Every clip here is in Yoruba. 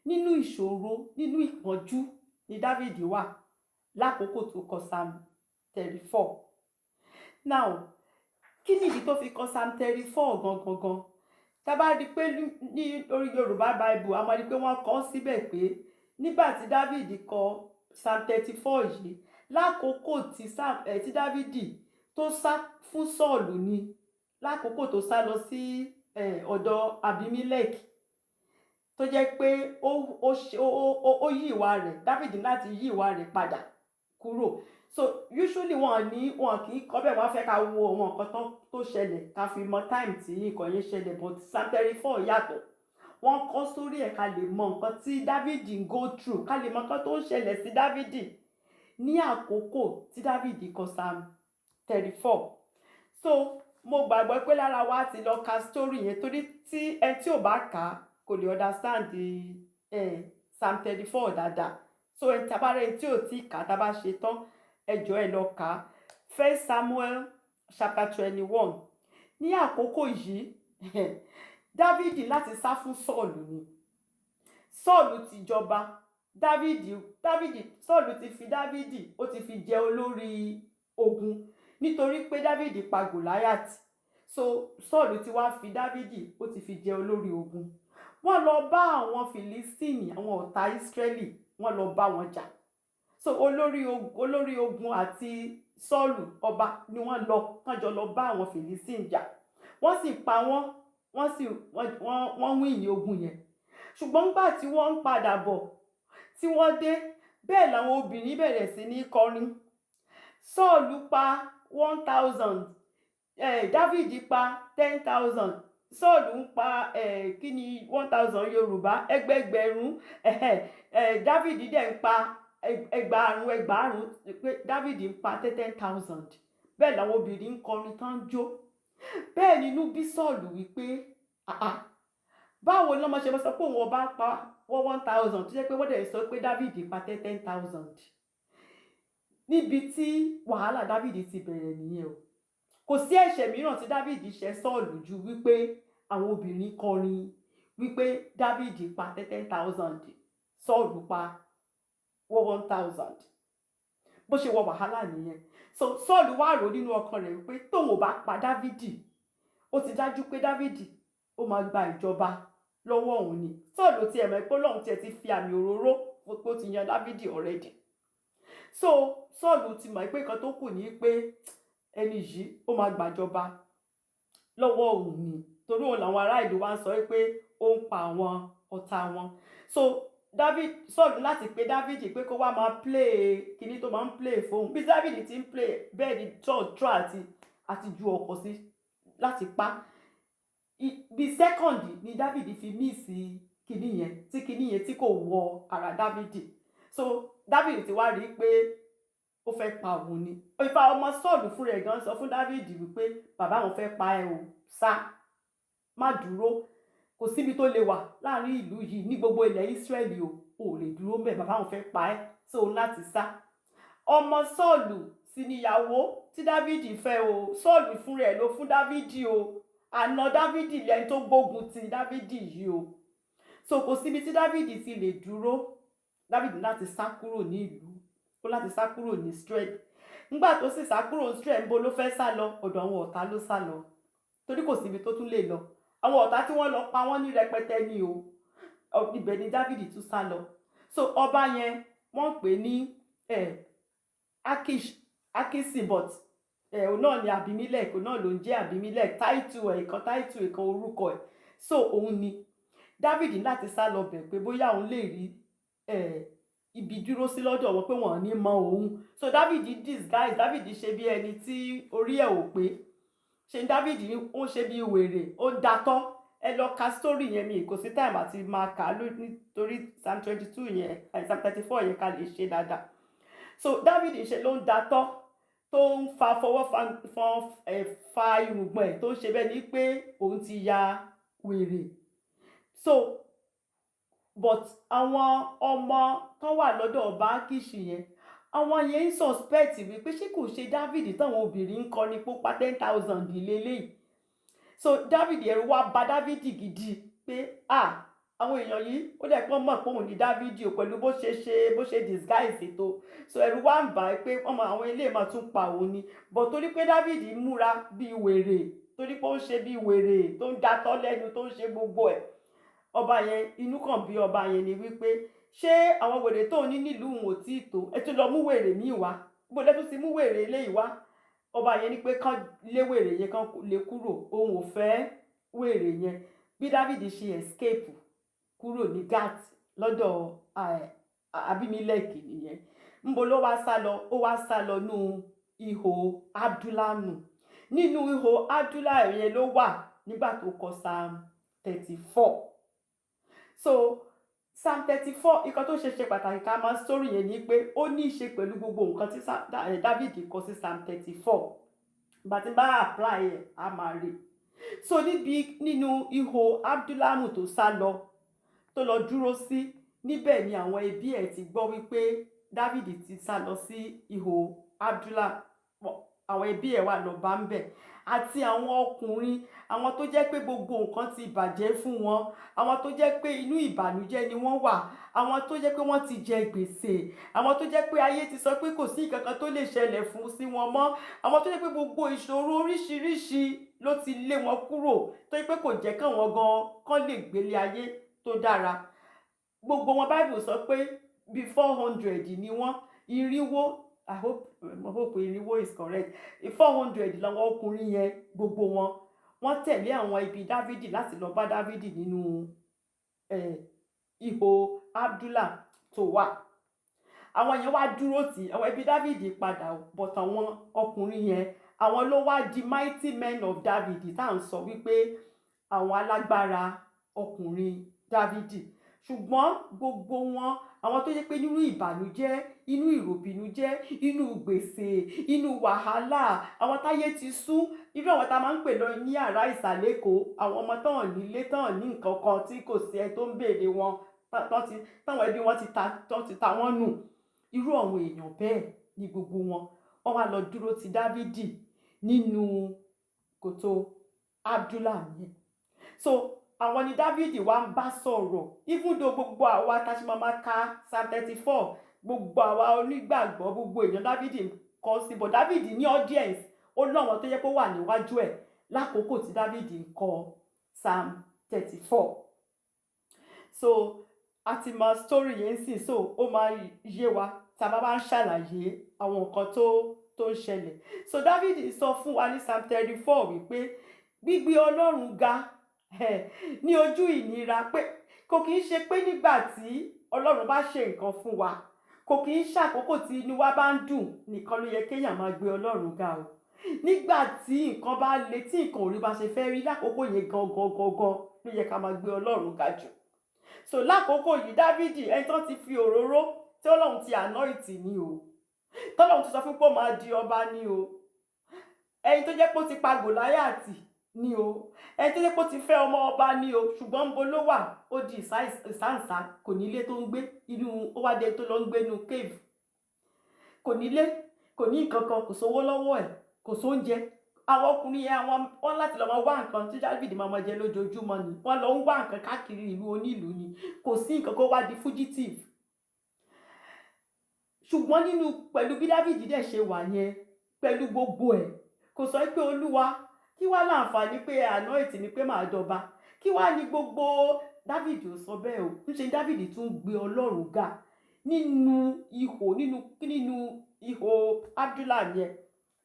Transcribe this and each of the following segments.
Nínú ìṣòro, nínú ìpọ́njú ni David wà lákòókò tó kọ Psalm 34. Now, kí nìdí tó fi kọ Psalm 34 gangan gan? Tá a bá rí i pé ní orí Yorùbá Bible, a máa rí i pé wọ́n kọ síbẹ̀ pé nígbà tí David kọ Psalm 34 yìí, lákòókò tí David tó sá fún Sọ́ọ̀lù ni, lákòókò tó sá lọ sí ọ̀dọ̀ Abimelech, tó jẹ́ pé ó yí ìwà rẹ̀, David láti yí ìwà rẹ̀ padà kúrò. So usually wọn ní wọn kì í kọ́ bẹ́ẹ̀, wọ́n fẹ́ ká wo àwọn nǹkan tó ṣẹlẹ̀, ká fi mọ time tí nǹkan yẹn ṣẹlẹ̀. But Psalm 34 yàtọ̀, wọ́n kọ́ sórí ẹ̀ ká lè mọ nǹkan tí David ń go through, ká lè mọ nǹkan tó ń ṣẹlẹ̀ sí David ní àkókò tí David kọ Psalm 34. So mo gbàgbọ́ pé lára wa ti lọ ka story yẹn, torí tí ẹni tí ò bá kà á kò lè understand the Psalm 34 dáadáa. So ẹni tí a bá rẹ̀, ẹni tí ò tí kà á, tá a bá ṣe tán, ẹ jọ̀ọ́, ẹ lọ kà á. First Samuel chapter 21. Ní àkókò yìí, Dávìdì láti sá fún Sọ́ọ̀lù ni. Sọ́ọ̀lù ti jọba. Dávìdì, Sọ́ọ̀lù ti fi Dávìdì, ó ti fi jẹ olórí ogun, nítorí pé Dávìdì pa Gòláyàtì. So Sọ́ọ̀lù ti wá fi Dávìdì, ó ti fi jẹ olórí ogun. Wọ́n lọ bá àwọn Fìlístìnì, àwọn ọ̀tá Ísírẹ́lì, wọ́n lọ bá wọn jà. So olórí ogun àti Sọ́ọ̀lù ọba ni wọ́n lọ kán jọ lọ bá àwọn Fìlístìnì jà. Wọ́n sì pa wọ́n, wọ́n sì wọ́n win ogun yẹn. Ṣùgbọ́n nígbà tí wọ́n ń padà bọ̀, tí wọ́n dé, bẹ́ẹ̀ làwọn obìnrin bẹ̀rẹ̀ sí ní kọrin: "Sọ́ọ̀lù pa 1,000, Dávìdì pa 10,000." Sọ́ọ̀lù ń pa kí ni 1,000 Yorùbá? Ẹgbẹgbẹ̀rún. Dávìdì dẹ̀ ń pa ẹgbàárún ẹgbàárún, pé Dávìdì ń pa 10,000. Bẹ́ẹ̀ làwọn obìnrin ń kọrin tán ń jó. Bẹ́ẹ̀ nínú bí Sọ́ọ̀lù wípé, "Ah ah, báwo ni ọmọ ṣe máa sọ pé òun ọba ń pa wọ́n 1,000, tó jẹ́ pé wọ́n dẹ̀ sọ pé Dávìdì pa 10,000?" Níbi tí wàhálà Dávìdì ti bẹ̀rẹ̀ nìyẹn o. Kò sí ẹ̀ṣẹ̀ mìíràn tí Dávìdì ṣẹ̀ Sọ́ọ̀lù ju wípé àwọn obìnrin kọrin wípé Dávìdì pa 10,000, Sọ́ọ̀lù pa wọ́n 1,000. Bó ṣe wọ wàhálà nìyẹn. So Sọ́ọ̀lù wá rò nínú ọkàn rẹ̀ wípé tóun ò bá pa Dávìdì, ó ti dájú pé Dávìdì ó máa gba ìjọba lọ́wọ́ òun ni. Sọ́ọ̀lù tiẹ̀ mọ̀ pé Ọlọ́run tiẹ̀ ti fi àmì òróró pé ó ti yan Dávìdì already. So Sọ́ọ̀lù ti mọ̀ pé nǹkan tó kù ní pé ẹni yìí ó máa gbàjọba lọ́wọ́ òun ni, torí òun làwọn ará ìlú wa ń sọ pé ó ń pa àwọn ọ̀tá wọn. So David, Sọ́ọ̀lù láti pe David pé kó wá máa play kíní tó máa ń play fóun. Bí David ti ń play, bẹ́ẹ̀ ni Saul try àti ju ọ̀kọ̀ sí láti pa. Bí second ni David fi miss kíní yẹn, tí kíní yẹn tí kò wọ ara David. So David ti wá rí i pé ó fẹ́ pa òun ni. Ìfà ọmọ Sọ́ọ̀lù fúnra ẹ̀ gan sọ fún David wípé bàbá òun fẹ́ pa ẹ́ o, sá, má dúró, kò síbi tó lè wà láàrin ìlú yìí, ní gbogbo ilẹ̀ Ísírẹ́lì o, ò lè dúró mbẹ̀, bàbá òun fẹ́ pa ẹ́. So òun láti sá. Ọmọ Sọ́ọ̀lù sì níyàwó tí Dávìdì fẹ́ o. Sọ́ọ̀lù fúnra ẹ̀ ló fún Dávìdì o. Àna Dávìdì lẹ́ni tó gbógun ti Dávìdì yìí o. So kò síbi tí Dávìdì ti lè dúró. Dávìdì láti sá kúrò ní ìlú, ó láti sá kúrò ní Israel. Nígbà tó sì sá kúrò ní Israel, níbo ló fẹ́ sá lọ? Ọ̀dọ̀ àwọn ọ̀tá ló sá lọ, torí kò síbi tó tún lè lọ. Àwọn ọ̀tá tí wọ́n lọ pa wọ́n ní rẹpẹtẹ ni o. Ibẹ̀ ni Dávìdì tún sá lọ. So ọba yẹn, wọ́n pè ní Akish, Akisi, but òun náà ni Abimelech, òun náà ló ń jẹ́ Abimelech. Title ẹ̀ ìkan, title ìkan, orúkọ ẹ̀. So òun ni Dávìdì láti sá lọ bẹ̀ pé bóyá òun lè rí ibi dúró sí lọ́dọ̀ wọn, pé wọ́n ò ní mọ òun. So Dávìdì disguise, Dávìdì ṣe bí ẹni tí orí ẹ̀ ò pé. Ṣe Dávìdì ó ṣe bí wèrè, ó ń datọ́. Ẹ lọ ka story yẹn, mi kò sí time àti máa kà á nítorí Psalm 22 yẹn, Psalm 34 yẹn, ká lè ṣe dáadáa. So Dávìdì ṣe ló ń datọ́, tó ń fa fọwọ́ fa fọn ẹ̀ fa irùngbọ̀n ẹ̀, tó ń ṣe bẹ́ẹ̀ ni pé òun ti ya wèrè. So but àwọn ọmọ tó wà lọ́dọ̀ ọba Akiṣi yẹn, àwọn yẹn ń suspect wípé ṣé kò ṣe David táwọn obìnrin ń kọrin pópá 10,000 lélẹ́yìí? So David, ẹ̀rù wá bà David gidi pé ah, Àwọn èèyàn yìí, ó dẹ̀ pọ́n mọ̀ pé òun ní Dávidi o, pẹ̀lú bó ṣe ṣe, bó ṣe disguise tó. So ẹ̀rù wá ń bà á pé ọmọ àwọn ilé máa tún pa òun ni. But torí pé Dávidi múra bíi wèrè, torí pé ó ń ṣe bíi wèrè, tó ń datọ́ lẹ́nu, tó ń ṣe gbogbo ẹ̀, ọba yẹn, inú kàn bí ọba yẹn ni wípé, ṣé àwọn wèrè tó ní nílùú òun ò tí ì tó? Ẹ tún lọ mú wèrè míì wá. Bó lẹ́tún ti mú wèrè eléyìí wá? Ọba yẹn ní pé kán lé wèrè yẹn, kán lé kúrò, òun ò fẹ́ wèrè yẹn. Bí Dávidi ṣe escape kúrò ní Gat lọ́dọ̀ Abimelech nìyẹn. Ńbo ló wá sá lọ? Ó wá sá lọ nú ihò Adúlámù. Nínú ihò Adúlámù yẹn ló wà nígbà tó kọ Psalm 34. So Psalm 34, nǹkan tó ṣe ṣe pàtàkì ká máa sórí yẹn ni pé ó ní í ṣe pẹ̀lú gbogbo nǹkan tí David kọ sí Psalm 34. Ìgbà tí bá apply ẹ̀, á máa rí. So níbi nínú ihò Adúlámù tó sá lọ, tó lọ dúró sí níbẹ̀, ni àwọn ẹbí ẹ̀ ti gbọ́ wípé David ti sá lọ sí ihò Adúlámù. Àwọn ẹbí ẹ̀ wà lọ bá ń bẹ̀, àti àwọn ọkùnrin, àwọn tó jẹ́ pé gbogbo nǹkan ti bàjẹ́ fún wọn, àwọn tó jẹ́ pé inú ìbànújẹ́ ni wọ́n wà, àwọn tó jẹ́ pé wọ́n ti jẹ gbèsè, àwọn tó jẹ́ pé ayé ti sọ pé kò sí nǹkan kan tó lè ṣẹlẹ̀ fún sí wọn mọ́, àwọn tó jẹ́ pé gbogbo ìṣòro oríṣiríṣi ló ti lé wọn kúrò, tó jẹ́ pé kò jẹ́ káwọn gan kán lè gbélé ayé tó dára. Gbogbo wọn, Bible sọ pé bí 400 ni wọ́n, 400. I hope 400 is correct. 400 làwọn ọkùnrin yẹn. Gbogbo wọn, wọ́n tẹ̀lé àwọn ibi Dávidi láti lọ bá Dávidi nínú ihò Adúlámù tó wà. Àwọn yẹn wá dúró tì. Àwọn ẹbí Dávidi padà, but àwọn ọkùnrin yẹn, àwọn ló wá di mighty men of David tá à ń sọ wípé àwọn alágbára ọkùnrin Dávidi. Ṣùgbọ́n gbogbo wọn, àwọn tó jẹ́ pé nínú ìbànújẹ́, inú ìròbìnújẹ́, inú gbèsè, inú wàhálà, àwọn táyé ti sú, irú àwọn tá a máa ń pè lọ ní àrá ìsàlẹ̀ Èkó, àwọn ọmọ tán nílé, tán ní nǹkan kan, tí kò sí ẹ tó ń béèrè wọn, táwọn ẹbí wọn ti ta, tán ti ta wọ́n nù, irú àwọn èèyàn bẹ́ẹ̀ ni gbogbo wọn. Wọ́n wá lọ dúró ti Dávidi nínú kòtò Adúlámù yẹn. So àwọn ni Dávidi wá ń bá sọ̀rọ̀. Even though gbogbo àwa tá a ṣe máa ma ka Psalm 34, gbogbo àwa onígbàgbọ́, gbogbo èèyàn Dávidi kọ sí, but Dávidi ní audience. Ó lọ́wọ́n tó yẹ kó wà níwájú ẹ̀ lákòókò tí Dávidi ń kọ Psalm 34. So a ti mọ story yẹn sì, so ó máa yé wa tá a bá bá ń ṣàlàyé àwọn nǹkan tó ń ṣẹlẹ̀. So Dávidi sọ fún wa ní Psalm 34 wípé gbígbé Ọlọ́run ga ní ojú ìnira, pé kò kì í ṣe pé nígbà tí Ọlọ́run bá ṣe nǹkan fún wa, kò kì í ṣàkókò tí inú wa bá ń dùn nìkan ló yẹ kéèyàn máa gbé Ọlọ́run ga o. Nígbà tí nǹkan bá le, tí nǹkan ò rí bá ṣe fẹ́ rí, lákòókò yẹn gangan gangan ló yẹ ká máa gbé Ọlọ́run ga jù. So lákòókò yìí, Dávidi, ẹni tó ti fi òróró, tí Ọlọ́run ti anoint ni o, tọ́lọ́run ti sọ fún pé ó máa di ọba ni o, ẹni tó jẹ́ pé ó ti pa Gòláyàtì ni o, ẹni tó jẹ́ pé ó ti fẹ́ ọmọ ọba ni o, ṣùgbọ́n ń bo ló wà? Ó di ìsáǹsá, kò nílé tó ń gbé. Inú ó wá dé tó lọ ń gbé inú cave. Kò nílé, kò ní nǹkan kan, kò sówó lọ́wọ́ ẹ̀, kò sóúnjẹ. Àwọn ọkùnrin yẹn, àwọn wọn láti lọ máa wá nǹkan tí David máa máa jẹ lójoojúmọ́ ni. Wọ́n lọ ń wá nǹkan káàkiri ìlú onílùú ni. Kò sí nǹkan kó wá di fugitive. Ṣùgbọ́n nínú pẹ̀lú bí David dẹ̀ ṣe wà yẹn, pẹ̀lú gbogbo ẹ̀, kò sọ pé, "Olúwa, kí wá láǹfààní pé anoint mi pé màá jọba? Kí wá ní gbogbo?" David ò sọ bẹ́ẹ̀ o. Ńṣe David tún gbé Ọlọ́run ga nínú ihò, nínú ihò Adúlámù yẹn.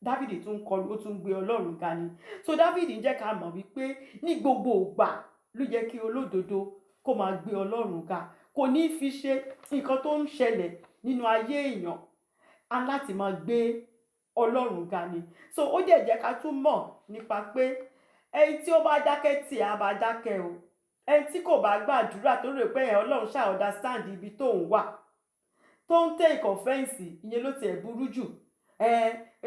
David tún kọlu, ó tún gbé Ọlọ́run ga ni. So David ń jẹ́ ká mọ̀ wípé ní gbogbo ìgbà ló yẹ kí olódodo kó máa gbé Ọlọ́run ga. Kò ní fi ṣe nǹkan tó ń ṣẹlẹ̀ nínú ayé èèyàn, á láti máa gbé Ọlọ́run ga ni. So ó dẹ̀ jẹ́ ká tún mọ̀ nípa pé ẹni tí ó bá dákẹ́ tí a bá dákẹ́ o, ẹni tí kò bá gbàdúrà, tó rò pé ẹ̀ Ọlọ́run ṣáà understand ibi tó ń wà, tó ń take offence, ìyẹn ló tiẹ̀ burú jù. Ẹ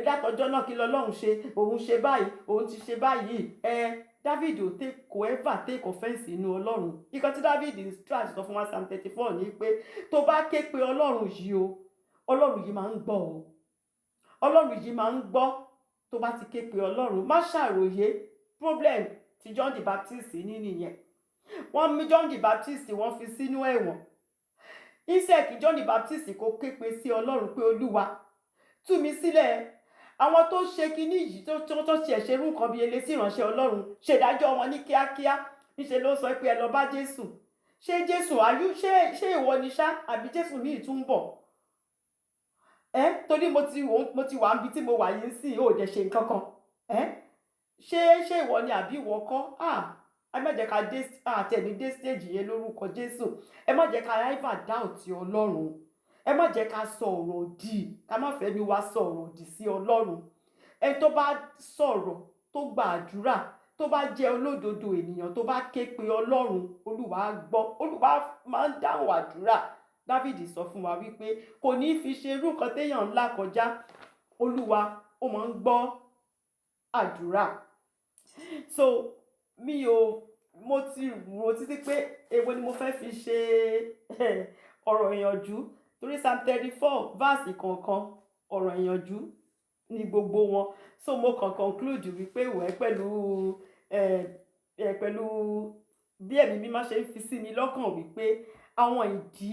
látọjọ́ náà, kí lọ́lọ́run ṣe? Òun ṣe báyìí, òun ti ṣe báyìí. Ẹ David ò take, kò ever take offence inú Ọlọ́run. Nǹkan tí David try sọ fún wa Psalm 34 ni pé tó bá ké pe Ọlọ́run yìí o, Ọlọ́run yìí máa ń gbọ́ o. Ọlọ́run yìí máa ń gbọ́. Tó bá ti ké pe Ọlọ́run, má ṣàròyé. Problem tí John the Baptist ní nìyẹn. Wọ́n mú John the Baptist, wọ́n fi sínú ẹ̀wọ̀n. Instead kí John the Baptist kó képe sí Ọlọ́run pé, "Olúwa, tú mi sílẹ̀, àwọn tó ṣe kinní yìí, tó ṣe ẹ̀ṣẹ̀ irú nǹkan bíi eléyìí sí ìránṣẹ́ Ọlọ́run, ṣèdájọ́ wọn ní kíákíá," níṣẹ́ ló sọ pé, "Ẹ lọ bá Jésù." Ṣé Jésù ayú ṣé ìwọ ni ṣá, àbí Jésù míì tún ń bọ̀ ẹ? Torí mo ti wà níbi tí mo wà yìí sí, ò dẹ̀ ṣe nǹkan kan ẹ. Ṣé ìwọ ni àbí ìwọ kọ́? Ah, ẹ má jẹ́ ká dé àtẹ̀ní dé stage yẹn lórúkọ Jésù. Ẹ má jẹ́ ká ever doubt Ọlọ́run. Ẹ má jẹ́ ká sọ ọ̀rọ̀ òdì, ká má fẹ́mi wá sọ ọ̀rọ̀ òdì sí Ọlọ́run. Ẹni tó bá sọ̀rọ̀, tó gba àdúrà, tó bá jẹ́ olódodo ènìyàn, tó bá ké pe Ọlọ́run, Olúwa á gbọ́. Olúwa máa ń dáhùn àdúrà. Dávìdì sọ fún wa wípé kò ní fi ṣe irú nǹkan téèyàn ńlá kọjá. Olúwa ó máa ń gbọ́ àdúrà. So mi ò mo ti rò títí pé èwo ni mo fẹ́ fi ṣe ọ̀rọ̀ ìyànjú, torí Psalm 34 verse kọ̀ọ̀kan, ọ̀rọ̀ ìyànjú ní gbogbo wọn. So mo kàn conclude wípé wẹ́ pẹ̀lú bí Ẹ̀mí Mímọ́ ṣe ń fi sí mi lọ́kàn wípé àwọn ìdí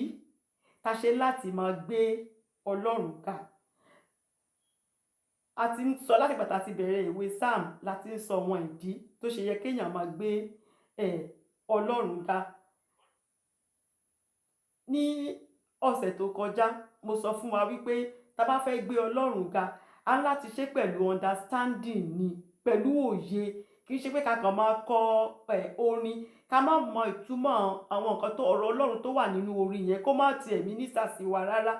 tá ṣe láti máa gbé Ọlọ́run ga, a ti ń sọ láti ìgbà tá a ti bẹ̀rẹ̀ ìwé Psalm, láti ń sọ àwọn ìdí tó ṣe yẹ kéèyàn máa gbé Ọlọ́run ga. Ní ọ̀sẹ̀ tó kọjá, mo sọ fún wa wípé tá bá fẹ́ gbé Ọlọ́run ga, a ní láti ṣe pẹ̀lú understanding ni, pẹ̀lú òye. Kì í ṣe pé ká kàn máa kọ orin, ká má mọ ìtumọ̀ àwọn nǹkan tó ọ̀rọ̀ Ọlọ́run tó wà nínú orin yẹn, kó má tiẹ̀ minister sí wa rárá.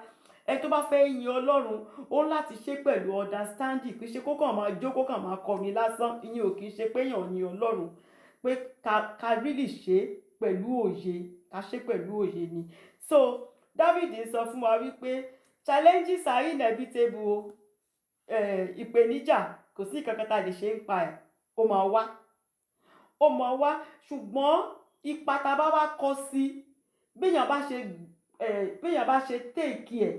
Ẹni tó bá fẹ́ yin Ọlọ́run, ó ní láti ṣe pẹ̀lú understanding. Kì í ṣe kó kàn máa jó, kó kàn máa kọrin lásán. Ìyẹn ò kì í ṣe pé èèyàn yin Ọlọ́run. Pé ká really ṣe pẹ̀lú òye, ká ṣe pẹ̀lú òye ni. So David sọ fún wa wípé challenges are inevitable o. Ìpèníjà, kò sí nǹkan kan tá a lè ṣe nípa ẹ̀, ó máa wá, ó máa wá. Ṣùgbọ́n ipa tá a bá wá kọ sí, béèyàn bá ṣe take ẹ̀,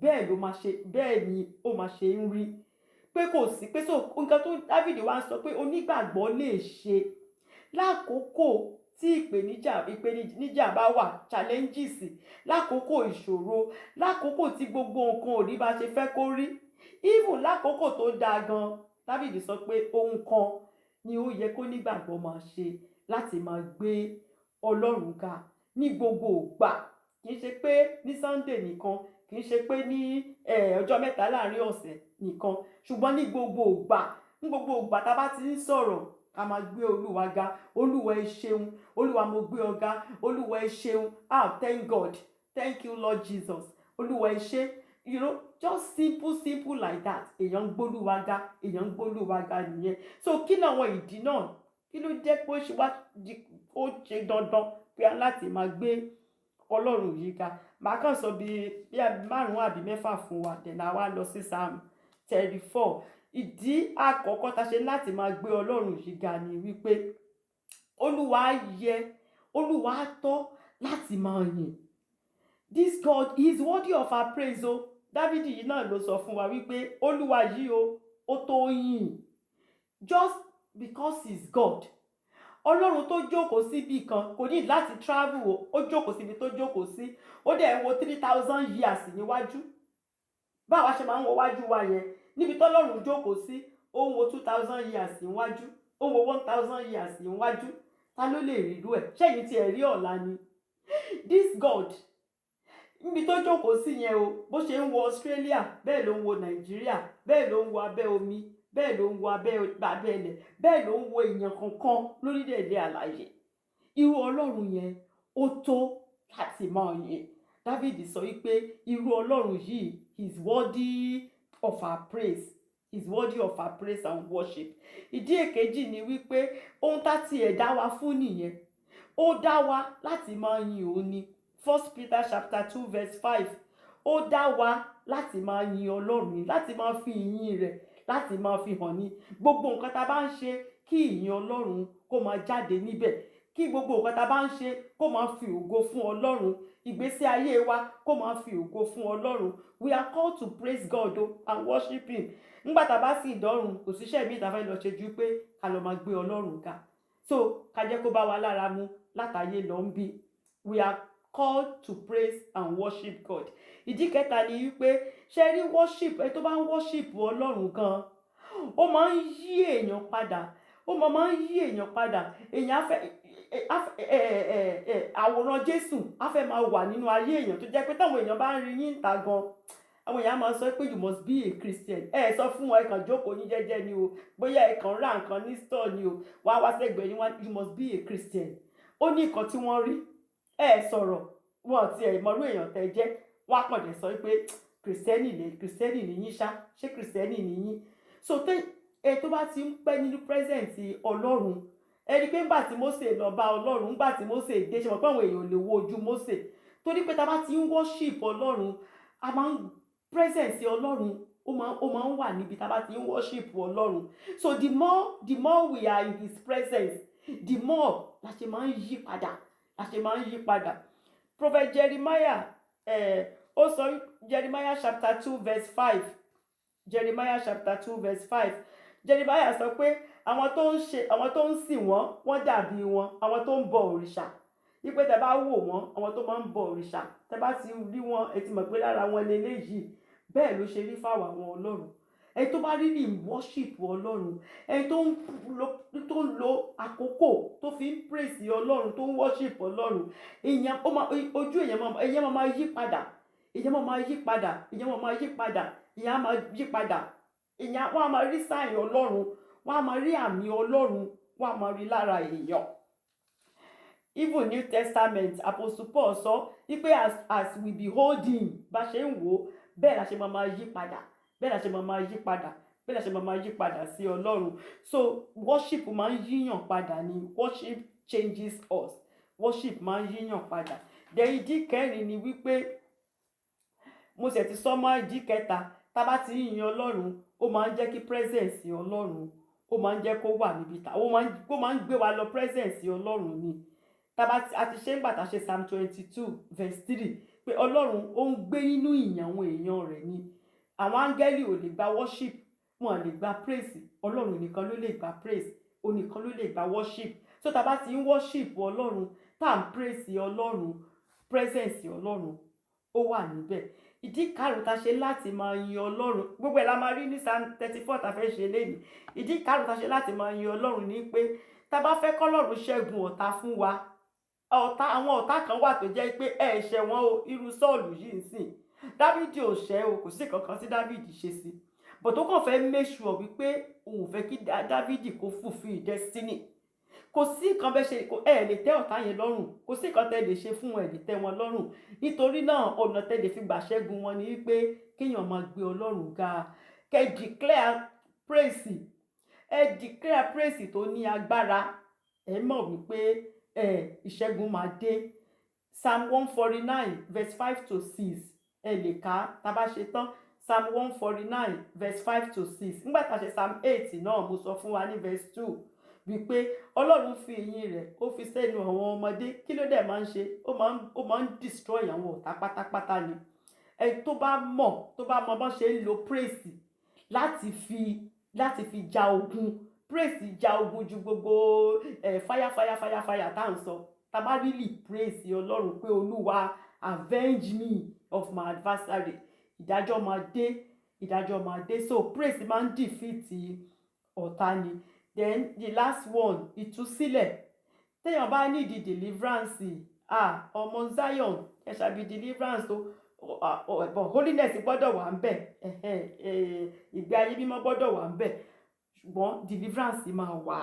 bẹ́ẹ̀ ló máa ṣe, bẹ́ẹ̀ ni ó máa ṣe ń rí. Pé kò sí pé, so nǹkan tó David wá ń sọ pé onígbàgbọ́ lè ṣe lákòókò tí ìpèníjà bá wà, challenges, lákòókò ìṣòro, lákòókò tí gbogbo nǹkan ò rí bá ṣe fẹ́ kó rí, even lákòókò tó dáa gan, David sọ pé ohun kan ni ó yẹ kó nígbàgbọ́ máa ṣe láti máa gbé Ọlọ́run ga ní gbogbo ìgbà. Kì í ṣe pé ní Sunday nìkan, kì í ṣe pé ní ọjọ́ 3 láàrin ọ̀sẹ̀ nìkan, ṣùgbọ́n ní gbogbo ìgbà. Ní gbogbo ìgbà tá a bá ti ń sọ̀rọ̀, ká máa gbé Olúwa ga. "Olúwa, ẹ ṣeun. Olúwa, mo gbé ọ ga. Olúwa, ẹ ṣeun. Ah, thank God. Thank you, Lord Jesus. Olúwa, ẹ ṣé." Just simple simple like that, èèyàn ń gbólúwa ga, èèyàn ń gbólúwa ga nìyẹn. So kí ni àwọn ìdí náà? Kí ló jẹ́ pé ó ṣe wá di ó ṣe dandan pé a láti máa gbé Ọlọ́run yìí ga? Màá kàn sọ bí márùn-ún àbí mẹ́fà fún wa, then a wá lọ sí Psalm 34. Ìdí àkọ́kọ́ tá a ṣe láti máa gbé Ọlọ́run yìí ga ni wípé Olúwa yẹ, Olúwa tọ́ láti máa yìn. This God is worthy of our praise o. Dávidi yìí náà ló sọ fún wa wípé Olúwa yìí o, ó tó yìn, just because he is God. Ọlọ́run tó jókòó síbi kan, kò ní láti travel o. Ó jókòó síbi tó jókòó sí, ó dẹ̀ ń wo 3,000 years níwájú. Báwa ṣe máa ń wo wájú wa yẹn, níbi tọ́lọ́run jókòó sí, ó ń wo 2,000 years níwájú, ó ń wo 1,000 years níwájú. Ta ló lè rírú ẹ̀? Ṣẹ́yìn tí ẹ̀ rí ọ̀la ni? This God, níbi tó jókòó sí yẹn o, bó ṣe ń wo Australia, bẹ́ẹ̀ ló ń wo Nàìjíríà, bẹ́ẹ̀ ló ń wo abẹ́ omi, bẹ́ẹ̀ ló ń wo abẹ́ ilẹ̀, bẹ́ẹ̀ ló ń wo èèyàn kankan lórílẹ̀‐èdè àlàyé. Irú Ọlọ́run yẹn, ó tó láti máa yìn. David sọ wípé irú Ọlọ́run yìí is worthy of our praise, is worthy of our praise and worship. Ìdí èkejì ni wípé ohun tá tiẹ̀ dá wa fún nìyẹn. Ó dá wa láti máa yin òun ni. First Peter chapter 2 verse 5. Ó dá wa láti máa yin Ọlọ́run ni, láti máa fi ìyìn rẹ̀, láti máa fi hàn ní gbogbo nǹkan tá a bá ń ṣe, kí ìyìn Ọlọ́run kó máa jáde níbẹ̀, kí gbogbo nǹkan tá a bá ń ṣe kó máa fi ògo fún Ọlọ́run, ìgbésí ayé wa kó máa fi ògo fún Ọlọ́run. We are called to praise God o and worship him. Nígbà tá a bá sì dọ́run, kò síṣẹ́ míì tá a fẹ́ lọ ṣe ju pé ká lọ máa gbé Ọlọ́run ga. So ká jẹ́ kó bá wa lára mu. látàyè lọ ń bí. We are called to praise and worship God. Ìdí kẹta ni wípé, ṣe rí worship, ẹ tó bá ń worship Ọlọ́run gan, ó máa ń yí èèyàn padà, ó máa ń yí èèyàn padà. Èèyàn á fẹ́ àwòrán Jésù á fẹ́ máa wà nínú ayé èèyàn, tó jẹ́ pé táwọn èèyàn bá ń rí yín níta gan, àwọn èèyàn á máa sọ pé, "You must be a Christian." Ẹ sọ fún wọn, ẹ kàn jókòó yín jẹ́jẹ́ ni o, bóyá ẹ kàn ra nǹkan ní store ni o, wá wá sẹ́gbẹ̀ẹ́ yín wá, "You must be a Christian." Ó ní nǹkan tí wọ́n rí. Ẹ sọ̀rọ̀, wọn ti ẹ̀ mọ̀rú èèyàn tẹ́ jẹ́, wọ́n á kàn dé sọ pé, "Kìrìsìtẹ́nì lè, Kìrìsìtẹ́nì ni yín ṣá, ṣé Kìrìsìtẹ́nì ni yín?" So tẹ́ ẹ tó bá ti ń pẹ́ nínú presence Ọlọ́run, ẹ rí i pé ńgbà tí Mósè lọ bá Ọlọ́run, ńgbà tí Mósè dé, ṣe mọ̀ pé àwọn èèyàn ò lè wo ojú Mósè? Torí pé tá a bá ti ń worship Ọlọ́run, a máa ń presence Ọlọ́run, ó máa ń wà níbi tá a bá ti ń worship Ọlọ́run. So the more we are in his presence, the more la ṣe máa ń yí padà, la ṣe máa ń yí padà. Prophet Jeremiah, ó sọ, Jeremiah chapter 2 verse 5, Jeremiah chapter 2 verse 5, Jeremiah sọ pé àwọn tó ń ṣe, àwọn tó ń sìn wọ́n, wọ́n dàbí wọn, àwọn tó ń bọ òrìṣà, wípé tẹ bá wò wọ́n, àwọn tó máa ń bọ òrìṣà, tẹ bá ti rí wọn, ẹ ti mọ̀ pé lára wọn leléyìí. Bẹ́ẹ̀ ló ṣe rí fáwọn àwọn Ọlọ́run. Ẹni tó bá really worship Ọlọ́run, ẹni tó ń lo àkókò tó fi ń praise Ọlọ́run, tó ń worship Ọlọ́run, èèyàn ó máa ojú èèyàn máa, èèyàn máa máa yí padà, èèyàn máa máa yí padà, èèyàn máa máa yí padà, èèyàn á máa yí padà. Èèyàn wọ́n á máa rí sign Ọlọ́run, wọ́n á máa rí àmì Ọlọ́run, wọ́n á máa rí lára èèyàn. Even New Testament, Apostle Paul sọ wípé as we behold him, bá ṣe ń wò ó, bẹ́ẹ̀ la ṣe máa máa yí padà, bẹ́ẹ̀ la ṣe máa máa yí padà, bẹ́ẹ̀ la ṣe máa máa yí padà sí Ọlọ́run. So worship máa ń yíyàn padà ni. Worship changes us. Worship máa ń yíyàn padà. Then ìdí kẹrin ni wípé, mo sì ti sọ mọ́ ìdí kẹta, tá a bá ti ń yin Ọlọ́run, ó máa ń jẹ́ kí presence Ọlọ́run, ó máa ń jẹ́ kó wà níbi tá ó máa ń gbé wa lọ. Presence Ọlọ́run ni. Tá bá a ti ṣe ń gbà tá a ṣe Psalm 22 verse 3, pé Ọlọ́run ó ń gbé nínú ìyìn àwọn èèyàn rẹ̀ ni. Àwọn áńgẹ́lì ò lè gba worship, wọn lè gba praise. Ọlọ́run nìkan ló lè gba praise, òun nìkan ló lè gba worship. So tá a bá ti ń worship Ọlọ́run, tá à ń praise Ọlọ́run, presence Ọlọ́run ó wà níbẹ̀. Ìdí karùn-ún tá a ṣe láti máa yin Ọlọ́run, gbogbo ẹ̀ la máa rí ní Psalm 34 tá a fẹ́ ṣe lénìí. Ìdí karùn-ún tá a ṣe láti máa yin Ọlọ́run ní pé tá a bá fẹ́ kọ́lọ́run ṣẹ́gun ọ̀tá fún wa, ọ̀tá, àwọn ọ̀tá kan wà tó jẹ́ pé ẹ ṣẹ̀ wọ́n o. Irú Sọ́ọ̀lù yìí ń sìn, Dávìdì ò ṣẹ̀ o, kò sí kankan tí Dávìdì ṣe sí, but ó kàn fẹ́ make sure wípé òun ò fẹ́ kí Dávìdì kó fulfill destiny. Kò sí nǹkan bẹ́ẹ̀ ṣe, ẹ lè tẹ́ ọ̀tá yẹn lọ́rùn. Kò sí nǹkan tẹ́ lè ṣe fún ẹ lè tẹ́ wọn lọ́rùn. Nítorí náà, ọ̀nà tẹ́ lè fi gbà ṣẹ́gun wọn ni wípé kéèyàn máa gbé Ọlọ́run ga, kẹ́ declare praise, ẹ declare praise tó ní agbára. Ẹ mọ̀ wípé ẹ ìṣẹ́gun máa dé. Psalm 149 verse 5 to 6, ẹ lè kà á tá a bá ṣe tán. Psalm 149 verse 5 to 6. Nígbà tá a ṣe Psalm 8 náà, mo sọ fún wa ní verse 2 wípé Ọlọ́run fi eyín rẹ̀, ó fi sẹ́nu àwọn ọmọdé. Kí ló dẹ̀ máa ń ṣe? Ó máa ń destroy àwọn ọ̀tá pátápátá ni. Ẹ tó bá mọ̀, tó bá mọ bọ́n ṣe ń lo praise láti fi ja ogun, praise ja ogun ju gbogbo ẹ fire, fire, fire, fire tá à ń sọ. Tá a bá really praise Ọlọ́run pé, "Olúwa, avenge me of my adversary," ìdájọ́ máa dé, ìdájọ́ máa dé. So praise máa ń defeat ọ̀tá ni. Then the last one, ìtúsílẹ̀. Téèyàn bá need deliverance, ah, ọmọ Zion, ẹ ṣàbí deliverance o, but holiness gbọ́dọ̀ wà ń bẹ̀, ìgbé ayé mímọ́ gbọ́dọ̀ wà ń bẹ̀, ṣùgbọ́n deliverance máa wà.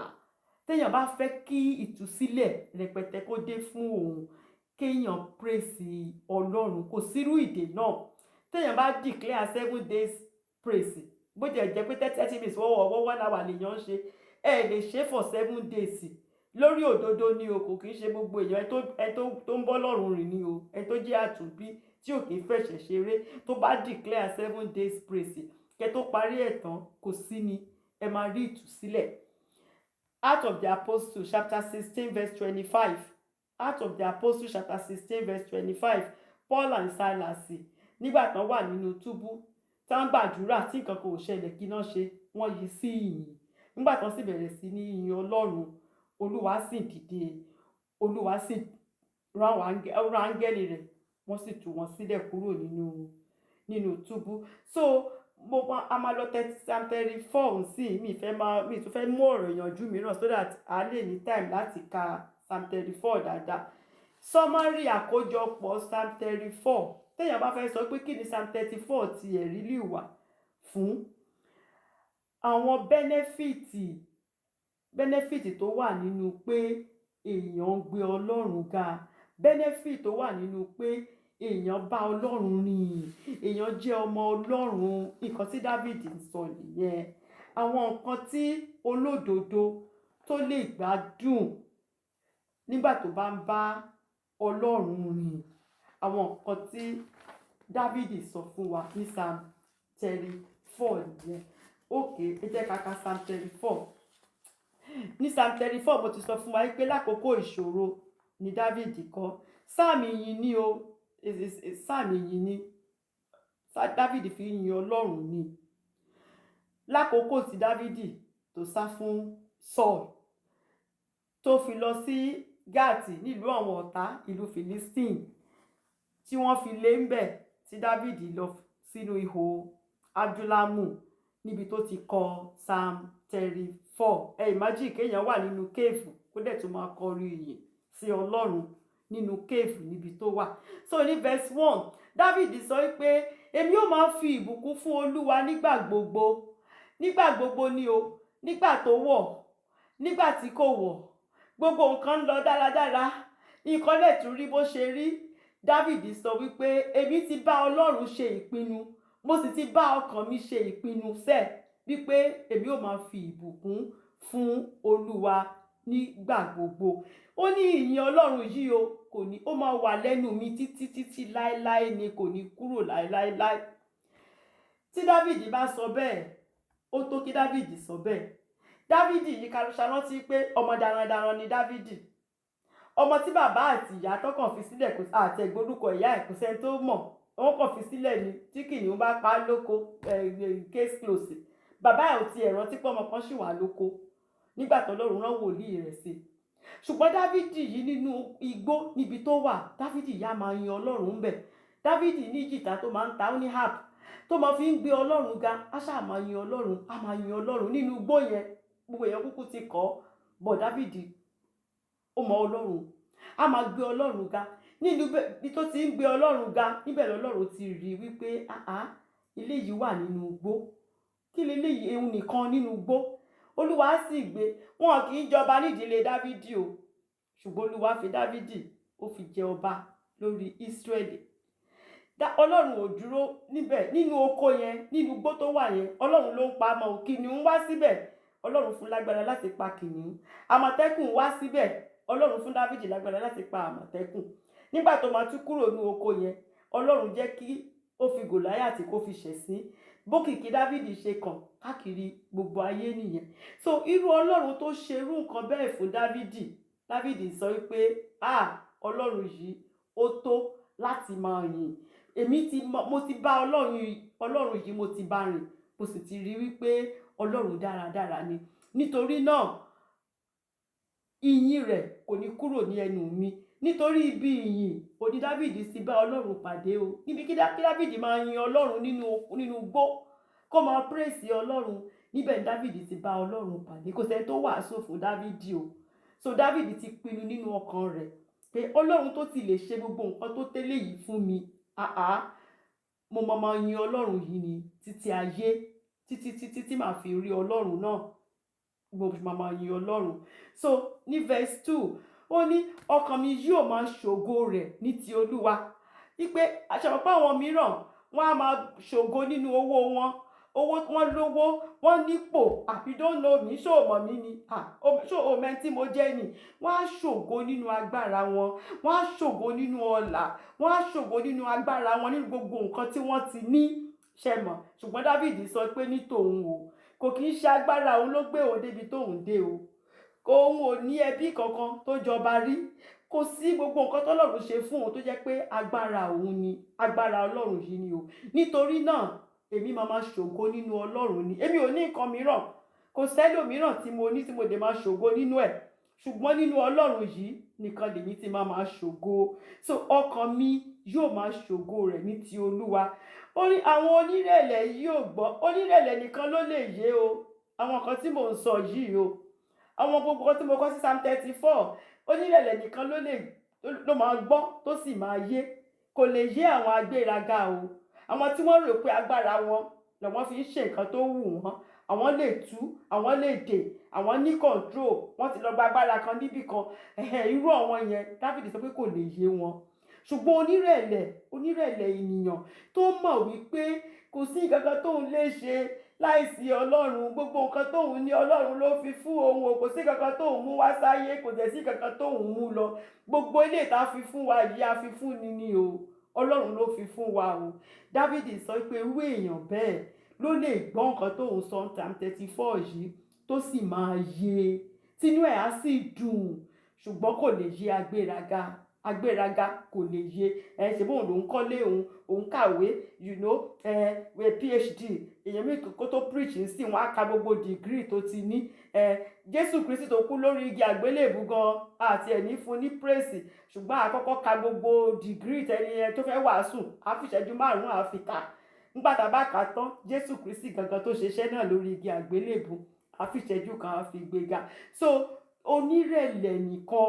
Téèyàn bá fẹ́ kí ìtúsílẹ̀ rẹpẹtẹ kó dé fún òun, kéèyàn praise Ọlọ́run. Kò sírú ìdè náà. Téèyàn bá declare 7 days praise, bó jẹ́ jẹ́ pé 30 minutes wọ́wọ́ one hour lèèyàn ń ṣe, ẹ lè ṣe for 7 days lórí òdodo ni o. Kò kì í ṣe gbogbo èèyàn. Ẹ tó ń bọ́ lọ́rùn rìn ni o. Ẹ tó jẹ́ àtúnbí, tí ò kì í fẹ̀ṣẹ̀ ṣeré, tó bá declare 7 days praise, kẹ tó parí ẹ̀ tán, kò sí ni, ẹ máa rí ìtúsílẹ̀. Acts of the Apostles chapter 16 verse 25, Acts of the Apostles chapter 16 verse 25, Paul and Silas, nígbà tán wà nínú túbú, tán gbàdúrà, tí nǹkan kò ṣẹlẹ̀, kí náà ṣe? Wọ́n yí sí ìyìn. Nígbà tán sì bẹ̀rẹ̀ sí ní yin Ọlọ́run, Olúwa sì dìde. Olúwa sì rán áńgẹ́lì rẹ̀, wọ́n sì tú wọn sílẹ̀ kúrò nínú túbú. So mo ma a máa lọ Psalm 34 sí. Mi fẹ́ máa mi tún fẹ́ mú ọ̀rọ̀ ìyànjú mìíràn so that a lè ní time láti ka Psalm 34 dáadáa. Summary, àkójọpọ̀ Psalm 34, téèyàn bá fẹ́ sọ pé kí ni Psalm 34 ti ẹ̀rí lè wà fún, àwọn benefit tó wà nínú pé èèyàn ń gbé Ọlọ́run ga, benefit tó wà nínú pé èèyàn bá Ọlọ́run rìn, èèyàn jẹ́ ọmọ Ọlọ́run. Nǹkan tí David ń sọ nìyẹn. Àwọn nǹkan tí olódodo tó lè gbádùn nígbà tó bá ń bá Ọlọ́run rìn, àwọn nǹkan tí David sọ fún wa ní Psalm 34 nìyẹn. Okay, ẹ jẹ́ ká ka Psalm 34. Ní Psalm 34, mo ti sọ fún wa pé lákòókò ìṣòro ni David kọ. Sáàmì yìí ní o, sáàmì yìí ní David fi ń yin Ọlọ́run ni lákòókò tí David tó sá fún Saul, tó fi lọ sí Gáàtì nílùú àwọn ọ̀tá, ìlú Philistine, tí wọ́n fi lé ń bẹ̀, tí David lọ sínú ihò Adúlámù níbi tó ti kọ Psalm 34. Ẹ imagine kéèyàn wà nínú cave, kó dẹ̀ tún máa kọrin ìyìn sí Ọlọ́run nínú cave níbi tó wà. So ní verse 1, David sọ pé, "Èmi ó máa fi ìbùkún fún Olúwa nígbà gbogbo." Nígbà gbogbo ni o. Nígbà tó wọ̀, nígbà tí kò wọ̀, gbogbo nǹkan ń lọ dáradára, nǹkan lè tún rí bó ṣe rí, David sọ wípé, "Èmi ti bá Ọlọ́run ṣe ìpinnu, mo sì ti bá ọkàn mi ṣe ìpinnu sẹ́ẹ̀ wípé èmi ò máa fi ìbùkún fún Olúwa nígbà gbogbo." Ó ní ìyìn Ọlọ́run yìí o, kò ní, ó máa wà lẹ́nu mi títí títí láéláé ni, kò ní kúrò láéláéláé. Tí David bá sọ bẹ́ẹ̀, ó tó kí David sọ bẹ́ẹ̀. David yìí, ká ṣàrántí pé ọmọ darandaran ni David, ọmọ tí bàbá àti ìyá tọkàn fi sílẹ̀, kò àti ẹ̀gbọ́n ìyá ẹ̀, kò sẹ́ni tó mọ̀. Wọ́n kàn fi sílẹ̀ ni. Tí kìnìún bá pa á lóko, case close. Bàbá ẹ̀ ò tiẹ̀ rántí pé ọmọ kan ṣì wà lóko nígbà tó Ọlọ́run rán wòlíì rẹ̀ sí. Ṣùgbọ́n Dávidi yìí, nínú igbó níbi tó wà, Dávidi yá máa yin Ọlọ́run ń bẹ̀. Dávidi ní jìtá tó máa ń ta, ó ní harp tó máa fi ń gbé Ọlọ́run ga. Á ṣáà máa yin Ọlọ́run, á máa yin Ọlọ́run nínú igbó yẹn. Gbogbo èèyàn kúkú ti kọ́ bọ̀. Dávidi ó mọ Ọlọ́run, á máa gbé Ọlọ́run ga nínú ibi tó ti ń gbé Ọlọ́run ga. Níbẹ̀ lọ́lọ́run ti rí wípé, "Àá, ilé yìí wà nínú igbó, kí leléyìí ehun nìkan nínú igbó?" Olúwa sì gbé. Wọn kì í jọba nídìílé Dávidi o, ṣùgbọ́n Olúwa fi Dávidi, ó fi jẹ ọba lórí Ísírẹ́lì. Ọlọ́run ò dúró níbẹ̀. Nínú oko yẹn, nínú igbó tó wà yẹn, Ọlọ́run ló ń pa mọ́. Kìnìún wá síbẹ̀, Ọlọ́run fún lágbára láti pa kìnìún. Àmọ̀tẹ́kùn wá síbẹ̀, Ọlọ́run fún Dávidi lágbára láti pa àmọ̀tẹ́kùn. Nígbà tó máa tún kúrò ní oko yẹn, Ọlọ́run jẹ́ kí ó fi Gòláyàtì kó fi ṣẹ̀sín. Bókìkí Dávidi ṣe kàn káàkiri gbogbo ayé nìyẹn. So irú Ọlọ́run tó ṣerú nǹkan bẹ́ẹ̀ fún Dávidi, Dávidi sọ wípé, "Ah, Ọlọ́run yìí ó tó láti máa yìn. Èmi ti mo ti bá Ọlọ́run yìí, mo ti bá rìn, mo sì ti rí wípé Ọlọ́run dáradára ni. Nítorí náà, ìyìn rẹ̀ kò ní kúrò ní ẹnu mi." Nítorí ibi ìyìn òní Dávidi sì bá Ọlọ́run pàdé o. Níbi kí Dávidi máa yin Ọlọ́run nínú igbó, kó máa praise Ọlọ́run, níbẹ̀ ni Dávidi ti bá Ọlọ́run pàdé. Kò sẹ́ni tó wàásù fún Dávidi o. So Dávidi ti pinnu nínú ọkàn rẹ̀ pé Ọlọ́run tó ti lè ṣe gbogbo nǹkan tó tẹ́lẹ̀ yìí fún mi, àá, mo máa yin Ọlọ́run yìí ni títí ayé, títí títí tí màá fi rí Ọlọ́run náà, mo máa yin Ọlọ́run. So ní verse 2, ó ní, "Ọkàn mi yóò máa ṣògo rẹ̀ ní ti Olúwa." Wípé àṣàpọ̀ àwọn mìíràn, wọ́n á máa ṣògo nínú owó wọn, owó wọn, lówó wọn, nípò. "You don't know me? Ṣó o mọ̀ mí ni? Ṣó o mẹ́ tí mo jẹ́ ni?" Wọ́n á ṣògo nínú agbára wọn, wọ́n á ṣògo nínú ọlà, wọ́n á ṣògo nínú agbára wọn, nínú gbogbo nǹkan tí wọ́n ti ní, ṣe mọ̀. Ṣùgbọ́n David sọ pé ní tòun o, kò kì í ṣe agbára òun ló gbé òun débi tóun dé o. Òun ò ní ẹbí kankan tó jọba rí. Kò sí gbogbo nǹkan tọ́lọ́run ṣe fún òun tó jẹ́ pé agbára òun ni. Agbára Ọlọ́run yìí ni o. Nítorí náà, èmi máa máa ṣògo nínú Ọlọ́run ni. Èmi ò ní nǹkan mìíràn, kò sẹ́lòmíràn tí mo ní tí mo lè máa ṣògo nínú ẹ̀, ṣùgbọ́n nínú Ọlọ́run yìí. nìkan lèmi ti máa máa ṣògo. So ọkàn mi yóò máa ṣògo rẹ̀ ní ti Olúwa. Ó ní àwọn onírẹ̀lẹ̀ yóò gbọ́. Onírẹ̀lẹ̀ nìkan ló lè yé o àwọn nǹkan tí mò ń sọ yìí o, àwọn gbogbo nǹkan tí mo kọ sí Psalm 34. Onírẹ̀lẹ̀ nìkan ló lè ló máa gbọ́ tó sì máa yé. Kò lè yé àwọn agbéraga o, àwọn tí wọ́n rò pé agbára wọn làwọn fi ń ṣe nǹkan tó wù wọ́n, àwọn lè tú, àwọn lè dè, àwọn ní control, wọ́n ti lọ gba agbára kan níbì kan. Irú àwọn yẹn, Dáfídì sọ pé kò lè yé wọn. Ṣùgbọ́n onírẹ̀lẹ̀ ènìyàn tó mọ̀ wípé kò sí nǹkan kan tóun lè ṣe láìsí Ọlọ́run, gbogbo nǹkan tóun ní, Ọlọ́run ló fi fún òun o. Kò sí nǹkan kan tóun mú wá sáyé, kò dẹ̀ sí nǹkan kan tóun mú lọ. Gbogbo ilé ìta fi fún wa yìí, a fi fún ni ni o, Ọlọ́run ló fi fún wa o. Dáfídì sọ pé irú èèyàn bẹ́ẹ̀ ló lè gbọ́ nǹkan tóun sọ ní Psalm 34 yìí, tó sì máa yé, tínú ẹ̀ á sì dùn. Ṣùgbọ́n kò lè yé agbéraga. Agbéraga kò lè yé ẹ. Ṣe bóun lòún kọ́lé, òun kàwé, ẹ PhD. Èèyàn mi kó tó preach ń sìn, wọn á ka gbogbo degree tó ti ní. Ẹ Jésù Kristi tó kú lórí igi àgbélébù gan àti ẹ̀ ní fún ní praise, ṣùgbọ́n àkọ́kọ́ ka gbogbo degree tẹni ẹ tó fẹ́ wàásù, á fi ìṣẹ́jú 5 á fi kà. Nígbà tá a bá kà á tán, Jésù Kristi gangan tó ṣeṣẹ́ náà lórí igi àgbélébù, á fi ìṣẹ́jú kan á fi gbéga. So onírẹ̀lẹ̀ nìkan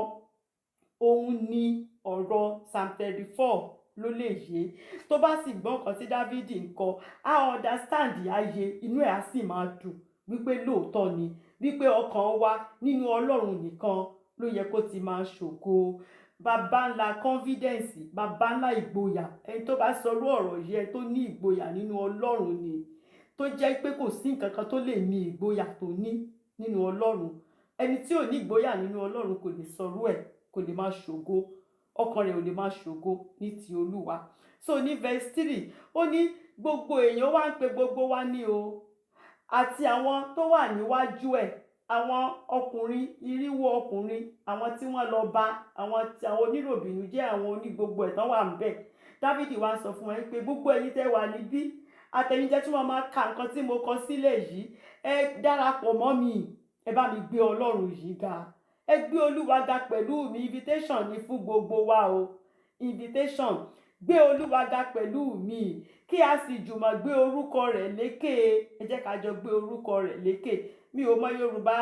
òun ni ọ̀rọ̀ Psalm 34 ló lè yé. Tó bá sì gbọ́ nǹkan tí Dávidi ń kọ, á understand, á yé, inú ẹ̀ á sì máa dùn wípé lóòótọ́ ni wípé ọkàn wa, nínú Ọlọ́run nìkan ló yẹ kó ti máa ṣògo. Bàbá ńlá confidence, bàbá ńlá ìgboyà, ẹni tó bá sọrú ọ̀rọ̀ yìí, ẹni tó ní ìgboyà nínú Ọlọ́run ni, tó jẹ́ pé kò sí nǹkan kan tó lè ní ìgboyà tó ní nínú Ọlọ́run. Ẹni tí ò ní ìgboyà nínú Ọlọ́run kò lè sọrú ẹ̀, kò lè máa ṣògo, ọkàn rẹ̀ ò lè máa ṣògo ní ti Olúwa. So ní verse 3, ó ní gbogbo èèyàn wá ń pe gbogbo wa ní o, àti àwọn tó wà níwájú ẹ̀, àwọn ọkùnrin, 400 ọkùnrin, àwọn tí wọ́n lọ bá, àwọn tí àwọn oníròbìnú jẹ́, àwọn onígbogbo ẹ̀ tán wà ń bẹ̀. Dávidi wá ń sọ fún wọn pé gbogbo ẹ̀yin tẹ́ wà níbí, àtẹ̀yin tí wọ́n máa ka nǹkan tí mo kọ sílẹ̀ yìí, ẹ darapọ̀ mọ́ mi, ẹ bá mi gbé Ọlọ́run yìí ga, ẹ gbé Olúwa ga pẹ̀lú mi. Invitation ni fún gbogbo wa o, invitation. Gbé Olúwa ga pẹ̀lú mi, kí a sì jùmọ̀ gbé orúkọ rẹ̀ lékè. Ẹ jẹ́ ká jọ gbé orúkọ rẹ̀ lékè. Mi ò mọ Yorùbá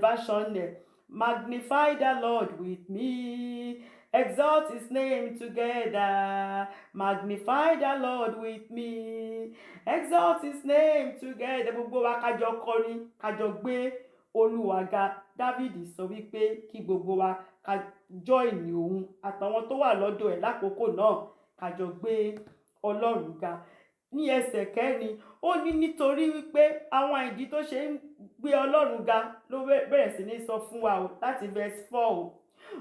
version ẹ̀. Magnify the Lord with me, exalt his name together. Magnify the Lord with me, exalt his name together. Gbogbo wa, ká jọ kọrin, ká jọ gbé Olúwa ga. Dávìdì sọ wípé kí gbogbo wa ká join òun àtàwọn tó wà lọ́dọ̀ ẹ̀ lákòókò náà, ká jọ gbé Ọlọ́run ga. Ní ẹsẹ̀ kẹrin, ó ní nítorí wípé àwọn ìdí tó ṣe ń gbé Ọlọ́run ga ló bẹ̀rẹ̀ sí ní sọ fún wa o láti verse 4 o.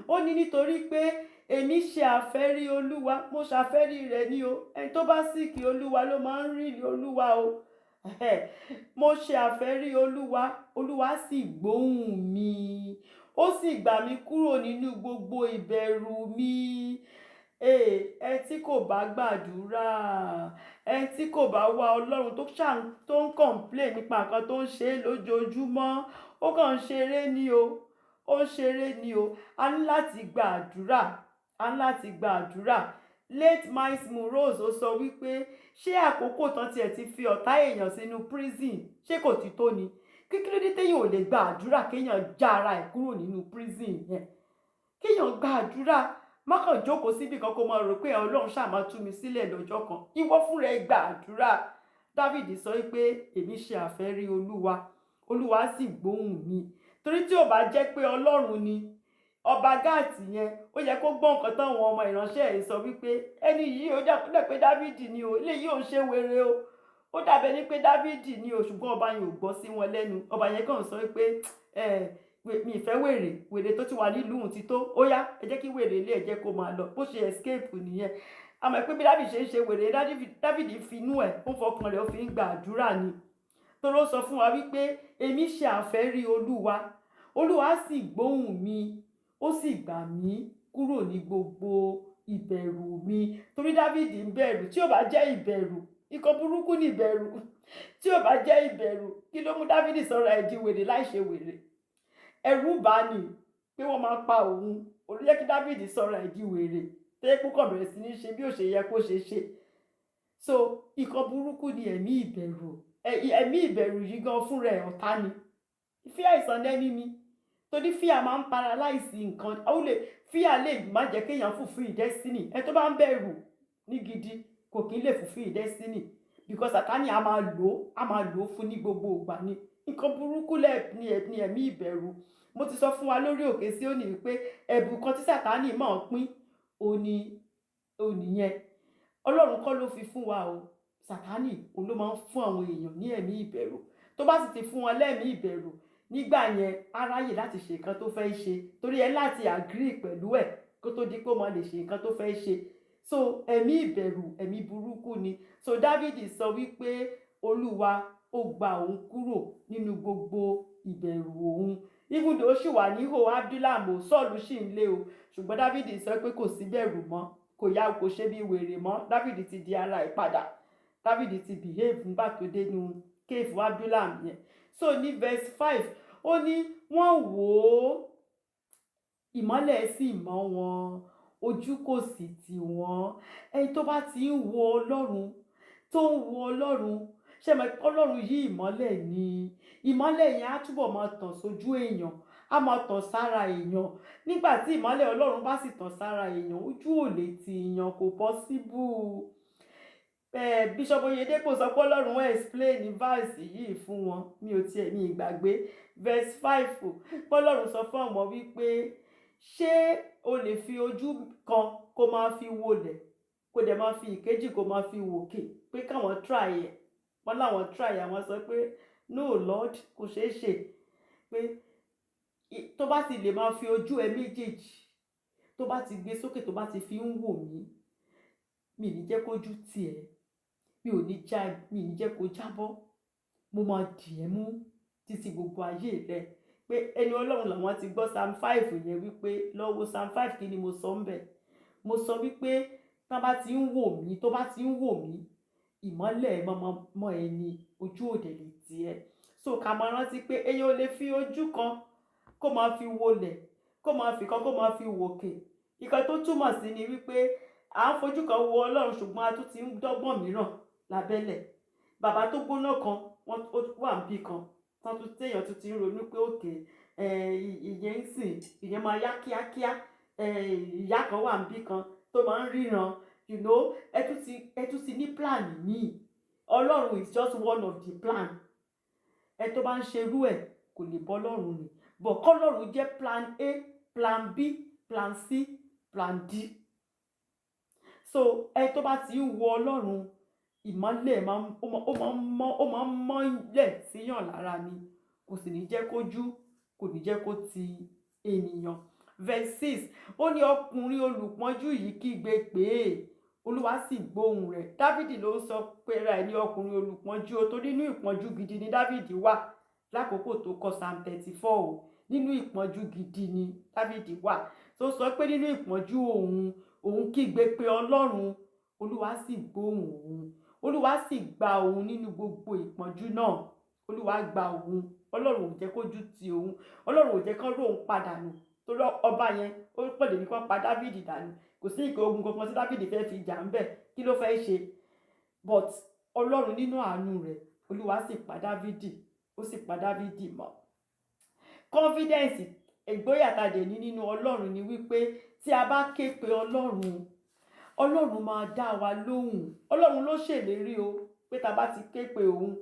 Ó ní nítorí pé èmi ṣe àfẹ́rí Olúwa, mo ṣàfẹ́rí rẹ̀ ní o. Ẹni tó bá seek Olúwa ló máa ń rí Olúwa o. Mo ṣe àfẹ́rí Olúwa, Olúwa sì gbóhùn mi, ó sì gbà mí kúrò nínú gbogbo ìbẹ̀rù mi. Ẹ tí kò bá gbàdúrà, ẹ tí kò bá wá Ọlọ́run, tó ṣà tó ń complain nípa nǹkan tó ń ṣe lójoojúmọ́, ó kàn ń ṣeré ní o, ó ń ṣeré ní o. A ní láti gbàdúrà, a ní láti gbàdúrà. Late Miles Monroe ó sọ wípé ṣé àkókò tán tiẹ̀ ti fi ọ̀tá èèyàn sínú prison, ṣé kò ti tó ni? Kí ló dé téèyàn ò lè gba àdúrà kéèyàn já ara ẹ̀ kúrò nínú prison yẹn? Kéèyàn gba àdúrà, má kàn jókòó síbì kan kó máa rò pé Ọlọ́run ṣáà máa tú mi sílẹ̀ lọ́jọ́ kan. Ìwọ fúnra ẹ gba àdúrà. David sọ pé èmi ṣe àfẹ́rí Olúwa, Olúwa sì gbóhùn mi. Torí tí ò bá jẹ́ pé Ọlọ́run ni, ọba Gáàtì yẹn ó yẹ kó gbọ́ nǹkan táwọn ọmọ ìránṣẹ́ ẹ̀ sọ wípé ẹni yìí, ó dà pé Dávìdì ni o, eléyìí ò ń ṣe wèrè o, ó dàbẹ̀ ní pé Dávìdì ni o. Ṣùgbọ́n ọba yẹn ò gbọ́ sí wọn lẹ́nu. Ọba yẹn kàn sọ pé ẹ mi ìfẹ́ wèrè, wèrè tó ti wà nílùú òun ti tó, ó yá, ẹ jẹ́ kí wèrè ilé ẹ jẹ́ kó máa lọ. Bó ṣe escape nìyẹn. Àmọ́ pé bí Dávìdì ṣe ń ṣe wèrè, Dávìdì finú ẹ̀, ó fọkàn rẹ̀, ó fi ń gba àdúrà ni. Toró sọ fún wa wípé èmi ṣe àfẹ́rí Olúwa, Olúwa sì gbóhùn mi, ó sì gbà mí kúrò ní gbogbo ìbẹ̀rù mi. Torí Dávìdì ń bẹ̀rù. Tí ò bá jẹ́ ìbẹ̀rù, ikọ̀ burúkú ní ìbẹ̀rù. Tí ò bá jẹ́ ìbẹ̀rù, kí ló mú Dávìdì sọ̀rọ̀ ẹ̀ di wèrè láì ṣe wèrè? Ẹ̀rù bà ní pé wọ́n máa pa òun. Ó jẹ́ kí Dávìdì sọ̀rọ̀ ẹ̀ di wèrè, tó yẹ kó kàn bẹ̀rẹ̀ sí ní ṣe bí ó ṣe yẹ kó ṣe ṣe. So ìkan burúkú ni ẹ̀mí ìbẹ̀rù. Ẹ̀mí ìbẹ̀rù yìí gan fúnra ẹ̀, ọ̀tá ni. Fear is an enemy, torí fear máa ń paralyze nǹkan. Ó lè, fear lè má jẹ́ kéèyàn fulfill destiny. Ẹ tó bá ń bẹ̀rù ní gidi kò kí ń lè fulfill destiny, because Sátánì á máa lò ó, á máa lò ó fún ní gbogbo ìgbà ni. Nǹkan burúkú lẹ̀ ní ẹ̀mí ìbẹ̀rù. Mo ti sọ fún wa lórí òkè Síónì wípé ẹ̀bùn kan tí Sátánì máa ń pín òní ònìyẹn. Ọlọ́run kọ́ ló fi fún wa o. Sátánì òun ló máa ń fún àwọn èèyàn ní ẹ̀mí ìbẹ̀rù. Tó bá sì ti fún wọn lẹ́mìí ìbẹ̀rù nígbà yẹn, á ráyè láti ṣe nǹkan tó fẹ́ ṣe, torí ẹ láti agree pẹ̀lú ẹ̀ kó tó di pé ó máa lè ṣe nǹkan tó fẹ́ ṣe. So ẹ̀mí ìbẹ̀rù, ẹ̀mí burúkú ni. So Dávìdì sọ wípé Olúwa ó gba òun kúrò nínú gbogbo ìbẹ̀rù òun, even though ó sì wà níhò Adúlámù o, Sọ́ọ̀lù sì ń lé o, ṣùgbọ́n Dávìdì sọ pé kò sí bẹ̀rù mọ́, kò yá, kò ṣe bí wèrè mọ́. Dávìdì ti di ara ẹ̀ padà. Dávìdì ti behave nígbà tó dénú cave Adúlámù yẹn. So ní verse 5, ó ní wọ́n wò ó, ìmọ́lẹ̀ sì mọ́ wọn, ojú kò sì tì wọ́n. Ẹni tó bá ti ń wo Ọlọ́run, tó ń wo Ọlọ́run, ṣe mọ̀ pé Ọlọ́run yí ìmọ́lẹ̀ ni? Ìmọ́lẹ̀ yẹn á túbọ̀ máa tàn sójú èèyàn, á máa tàn sára èèyàn. Nígbà tí ìmọ́lẹ̀ Ọlọ́run bá sì tàn sára èèyàn, ojú ò lè ti èèyàn, kò possible. Bishop Oyedepo sọ pé Ọlọ́run explain verse yìí fún wọn. Mi ò tiẹ̀ mi ìgbàgbé verse 5, pé Ọlọ́run sọ fún àwọn wípé, ṣé o lè fi ojú kan kó máa fi wọlẹ̀, kó dẹ̀ máa fi ìkejì kó máa fi wòkè? Pé káwọn try ẹ̀. Wọ́n láwọn try ẹ̀, àwọn sọ pé, "No, Lord, kò ṣeé ṣe." Pé tó bá ti lè máa fi ojú ẹ méjèèjì, tó bá ti gbé sókè, tó bá ti fi ń wò mí, mi ní jẹ́ kójú tì ẹ́, mi ò ní já, mi ní jẹ́ kó jábọ́, mo máa dì ẹ́ mú títí gbogbo ayé rẹ. Pé ẹni Ọlọ́run làwọn ti gbọ́ Psalm 5 yẹn, wípé lọ́wọ́ Psalm 5, kí ni mo sọ ń bẹ̀? Mo sọ wípé tá bá ti ń wò mí, tó bá ti ń wò mí, ìmọ́lẹ̀ mọ́ ẹni, ojú òde lè tiẹ̀. So ká máa rántí pé èèyàn ò lè fi ojú kan kó máa fi wọlẹ̀, kó máa fi kan kó máa fi wòkè. Ìkan tó túmọ̀ sí ni wípé à ń fojú kan wo Ọlọ́run, ṣùgbọ́n a tún ti ń dọ́gbọ́n mìíràn lábẹ́lẹ̀. Bàbá tó gbóná kan wọ́n wà níbì kan tán tún téèyàn tún ti ń ronú pé òkè ìyẹn ń sìn, ìyẹn máa yá kíákíá. Ìyá kan wà níbì kan tó máa ń ríran. Ẹ tún ti ní plan míì. Ọlọ́run is just one of the plan. Ẹ tó bá ń ṣerú ẹ̀ kò lè bọ́ Ọlọ́run ni, but kọ́lọ́run jẹ́ plan A, plan B, plan C, plan D. So ẹ tó bá ti ń wo Ọlọ́run, ìmọ́lẹ̀ máa ń ó máa ń mọ́, ó máa ń mọ́lẹ̀ síyàn lára ni, kò sì ní jẹ́ kójú, kò ní jẹ́ kó ti ènìyàn. Verse 6, ó ní ọkùnrin olùpọ́njú yìí kígbe pé, Olúwa sì gbóhùn rẹ̀. Dávìdì ló ń sọ pé ra ẹ̀ ní ọkùnrin olùpọ́njú o, torí inú ìpọ́njú gidi ni Dávìdì wà lákòókò tó kọ Psalm 34 o. Nínú ìpọ́njú gidi ni Dávìdì wà, tó sọ pé nínú ìpọ́njú òun, òun kígbe pé Ọlọ́run, Olúwa sì gbóhùn òun, Olúwa sì gba òun nínú gbogbo ìpọ́njú náà. Olúwa gba òun, Ọlọ́run ò jẹ́ kójú ti òun, Ọlọ́run ò jẹ́ kán ró òun padà nù, torí ọba yẹn ó pèlè ní kó pa Dávìdì dànù. Kò sí nǹkan ogun kankan tí Dávìdì fẹ́ fi jà ń bẹ̀. Kí ló fẹ́ ṣe? But Ọlọ́run nínú àánú rẹ̀, Olúwa sì pa Dávìdì, ó sì pa Dávìdì mọ́. Confidence, ìgboyà tá a dẹ̀ ní nínú Ọlọ́run ni wípé tí a bá ké pe Ọlọ́run, Ọlọ́run máa dá wa lóhùn. Ọlọ́run ló ṣèlérí o, pé tá a bá ti ké pe òun,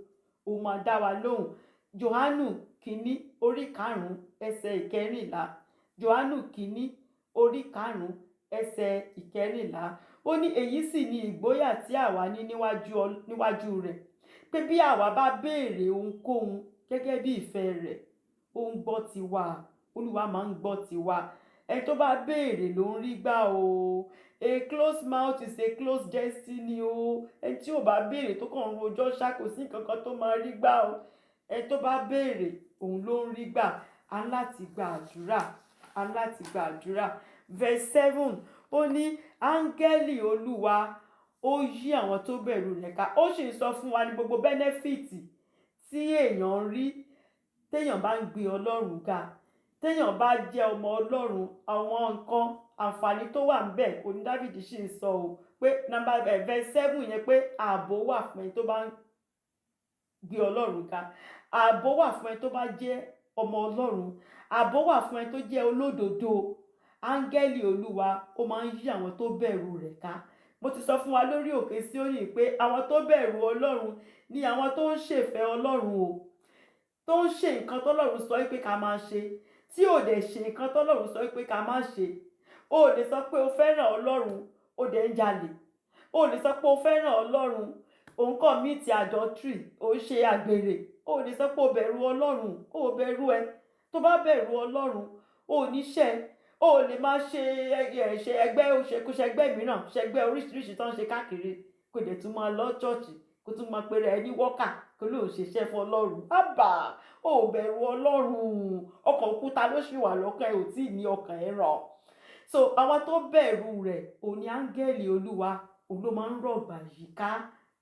òun máa dá wa lóhùn. Jòhánù kínní orí 5 ẹsẹ̀ 14. Jòhánù kínní orí 5 ẹsẹ̀ 14, ó ní èyí sì ni ìgboyà tí àwa ní níwájú rẹ̀, pé bí àwa bá béèrè ohunkóhun gẹ́gẹ́ bí ìfẹ́ rẹ̀, ó ń gbọ́ tiwa. Olúwa máa ń gbọ́ tiwa. Ẹni tó bá béèrè ló ń rí gbà o. A closed mouth is a closed destiny o. Ẹni tí ò bá béèrè, tó kàn ń rojọ́ ṣá, kò sí nǹkan kan tó máa rí gbà o. Ẹni tó bá béèrè, òun ló ń rí gbà. A ń láti gba àdúrà, a ń láti gba àdúrà. Verse 7, ó ní áńgẹ́lì Olúwa ó yí àwọn tó bẹ̀rù rẹ̀ ká. Ó sì ń sọ fún wa ní gbogbo benefit tí èèyàn ń rí téèyàn bá ń gbé Ọlọ́run ga, téèyàn bá ń wo Ọlọ́run. Téèyàn bá jẹ́ ọmọ Ọlọ́run, àwọn nǹkan àǹfààní tó wà ńbẹ̀ òní David sì ń sọ o, pé number verse 7 yẹn, pé ààbò wà fún ẹni tó bá ń gbé Ọlọ́run ga, ààbò wà fún ẹni tó bá jẹ́ ọmọ Ọlọ́run, ààbò wà fún ẹni tó jẹ́ olódodo. Áńgẹ́lì Olúwa, ó máa ń yí àwọn tó bẹ̀rù rẹ̀ ká. Mo ti sọ fún wa lórí òkè Síónì pé àwọn tó bẹ̀rù Ọlọ́run ni àwọn tó ń ṣèfẹ́ Ọlọ́run o, tó ń ṣe nǹkan tọ́lọ́run sọ pé ká máa ṣe, tí ò dẹ̀ ṣe nǹkan tọ́lọ́run sọ pé ká máa ṣe. O ò lè sọ pé o fẹ́ràn Ọlọ́run, o dẹ̀ ń jalè. O ò lè sọ pé o fẹ́ràn Ọlọ́run, o ń commit adultery, o ń ṣe àgbèrè. O ò lè sọ pé o bẹ̀rù Ọlọ́run, o ò bẹ̀rù ẹ. Tó bá bẹ̀rù Ọlọ́run, o ò ní ṣẹ̀. O ò lè máa ṣe ṣe ẹgbẹ́ òṣèkúṣẹgbẹ́ mìíràn, ṣẹgbẹ́ oríṣiríṣi tó ń ṣe káàkiri, kò dẹ̀ tún máa lọ church, kó tún máa pèrè ẹ ní worker, kó lóun ṣiṣẹ́ fún Ọlọ́run. Ábà, o ò bẹ̀rù Ọlọ́run. Ọkàn òkúta ló ṣì wà lọ́kàn ẹ, ò tí ì ní ọkàn ẹ rọ̀. So àwọn tó bẹ̀rù rẹ̀, òun ni áńgẹ́lì Olúwa, òun ló máa ń rọ̀gbà yíká.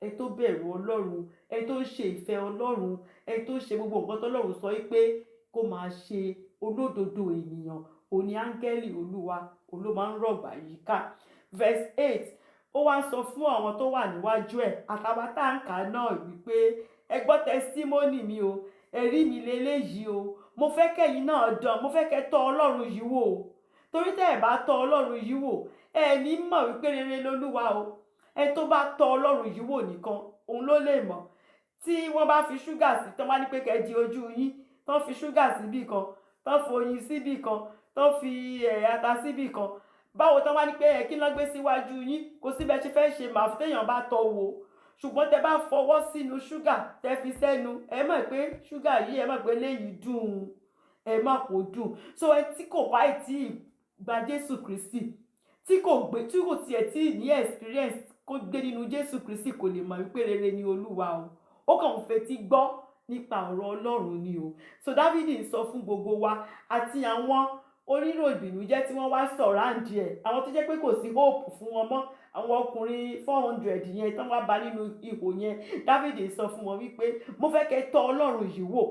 Ẹ tó bẹ̀rù Ọlọ́run, ẹ tó ń ṣe ìfẹ́ Ọlọ́run, ẹ tó ń ṣe gbogbo nǹkan tọ́lọ́run sọ pé kó máa ṣe, olódodo ènìyàn, òun ni áńgẹ́lì Olúwa, òun ló máa ń rọ̀gbà yíká. Verse 8, ó wá ń sọ fún àwọn tó wà níwájú ẹ̀ àtàwọn tá à ń kà náà wípé, ẹ gbọ́ testimony mi o, ẹ̀rí mi leléyìí o. Mo fẹ́ kẹ́yìn náà dán, mo fẹ́ kẹ́ tọ́ Ọlọ́run yìí wò o, torí tẹ́ ẹ̀ bá tọ́ Ọlọ́run yìí wò, ẹ ní mọ̀ wípé rere lolúwa o. Ẹ tó bá tọ́ Ọlọ́run yìí wò nìkan, òun ló lè mọ̀. Tí wọ́n bá fi ṣúgà sí, tán bá ní pé kẹ́ di ojú yín, tán fi ṣúgà síbì kan, tán foyin síbì kan, tán fi ata síbì kan, báwo tán wá ní pé ẹ kí ló gbé síwájú yín, kò síbẹ̀ ṣe fẹ́ ṣe màá téèyàn bá tọ́ wò. Ṣùgbọ́n tẹ bá fọwọ́ sínú ṣúgà, tẹ fi sẹ́nu, ẹ mọ̀ pé ṣúgà yìí, ẹ mọ̀ pé léyìí dùn, ẹ má kó dùn. So ẹ tí kò bá tí ì gba Jésù Kristi, tí kò gbé, tí kò tiẹ̀ tí ì ní experience kó gbé nínú Jésù Kristi, kò lè mọ̀ wípé rere ni Olúwa o. Ó kàn ń fetí gbọ́ nípa ọ̀rọ̀ Ọlọ́run ni o. So Dávidi ń sọ fún gbogbo wa àti àwọn onírò ìbìnújẹ́ tí wọ́n wá surround ẹ̀, àwọn tó jẹ́ pé kò sí hope fún wọn mọ́, àwọn ọkùnrin 400 yẹn tán wá bá nínú ihò yẹn. Dávidi sọ fún wọn wípé, mo fẹ́ kẹ́ tọ́ Ọlọ́run yìí wò,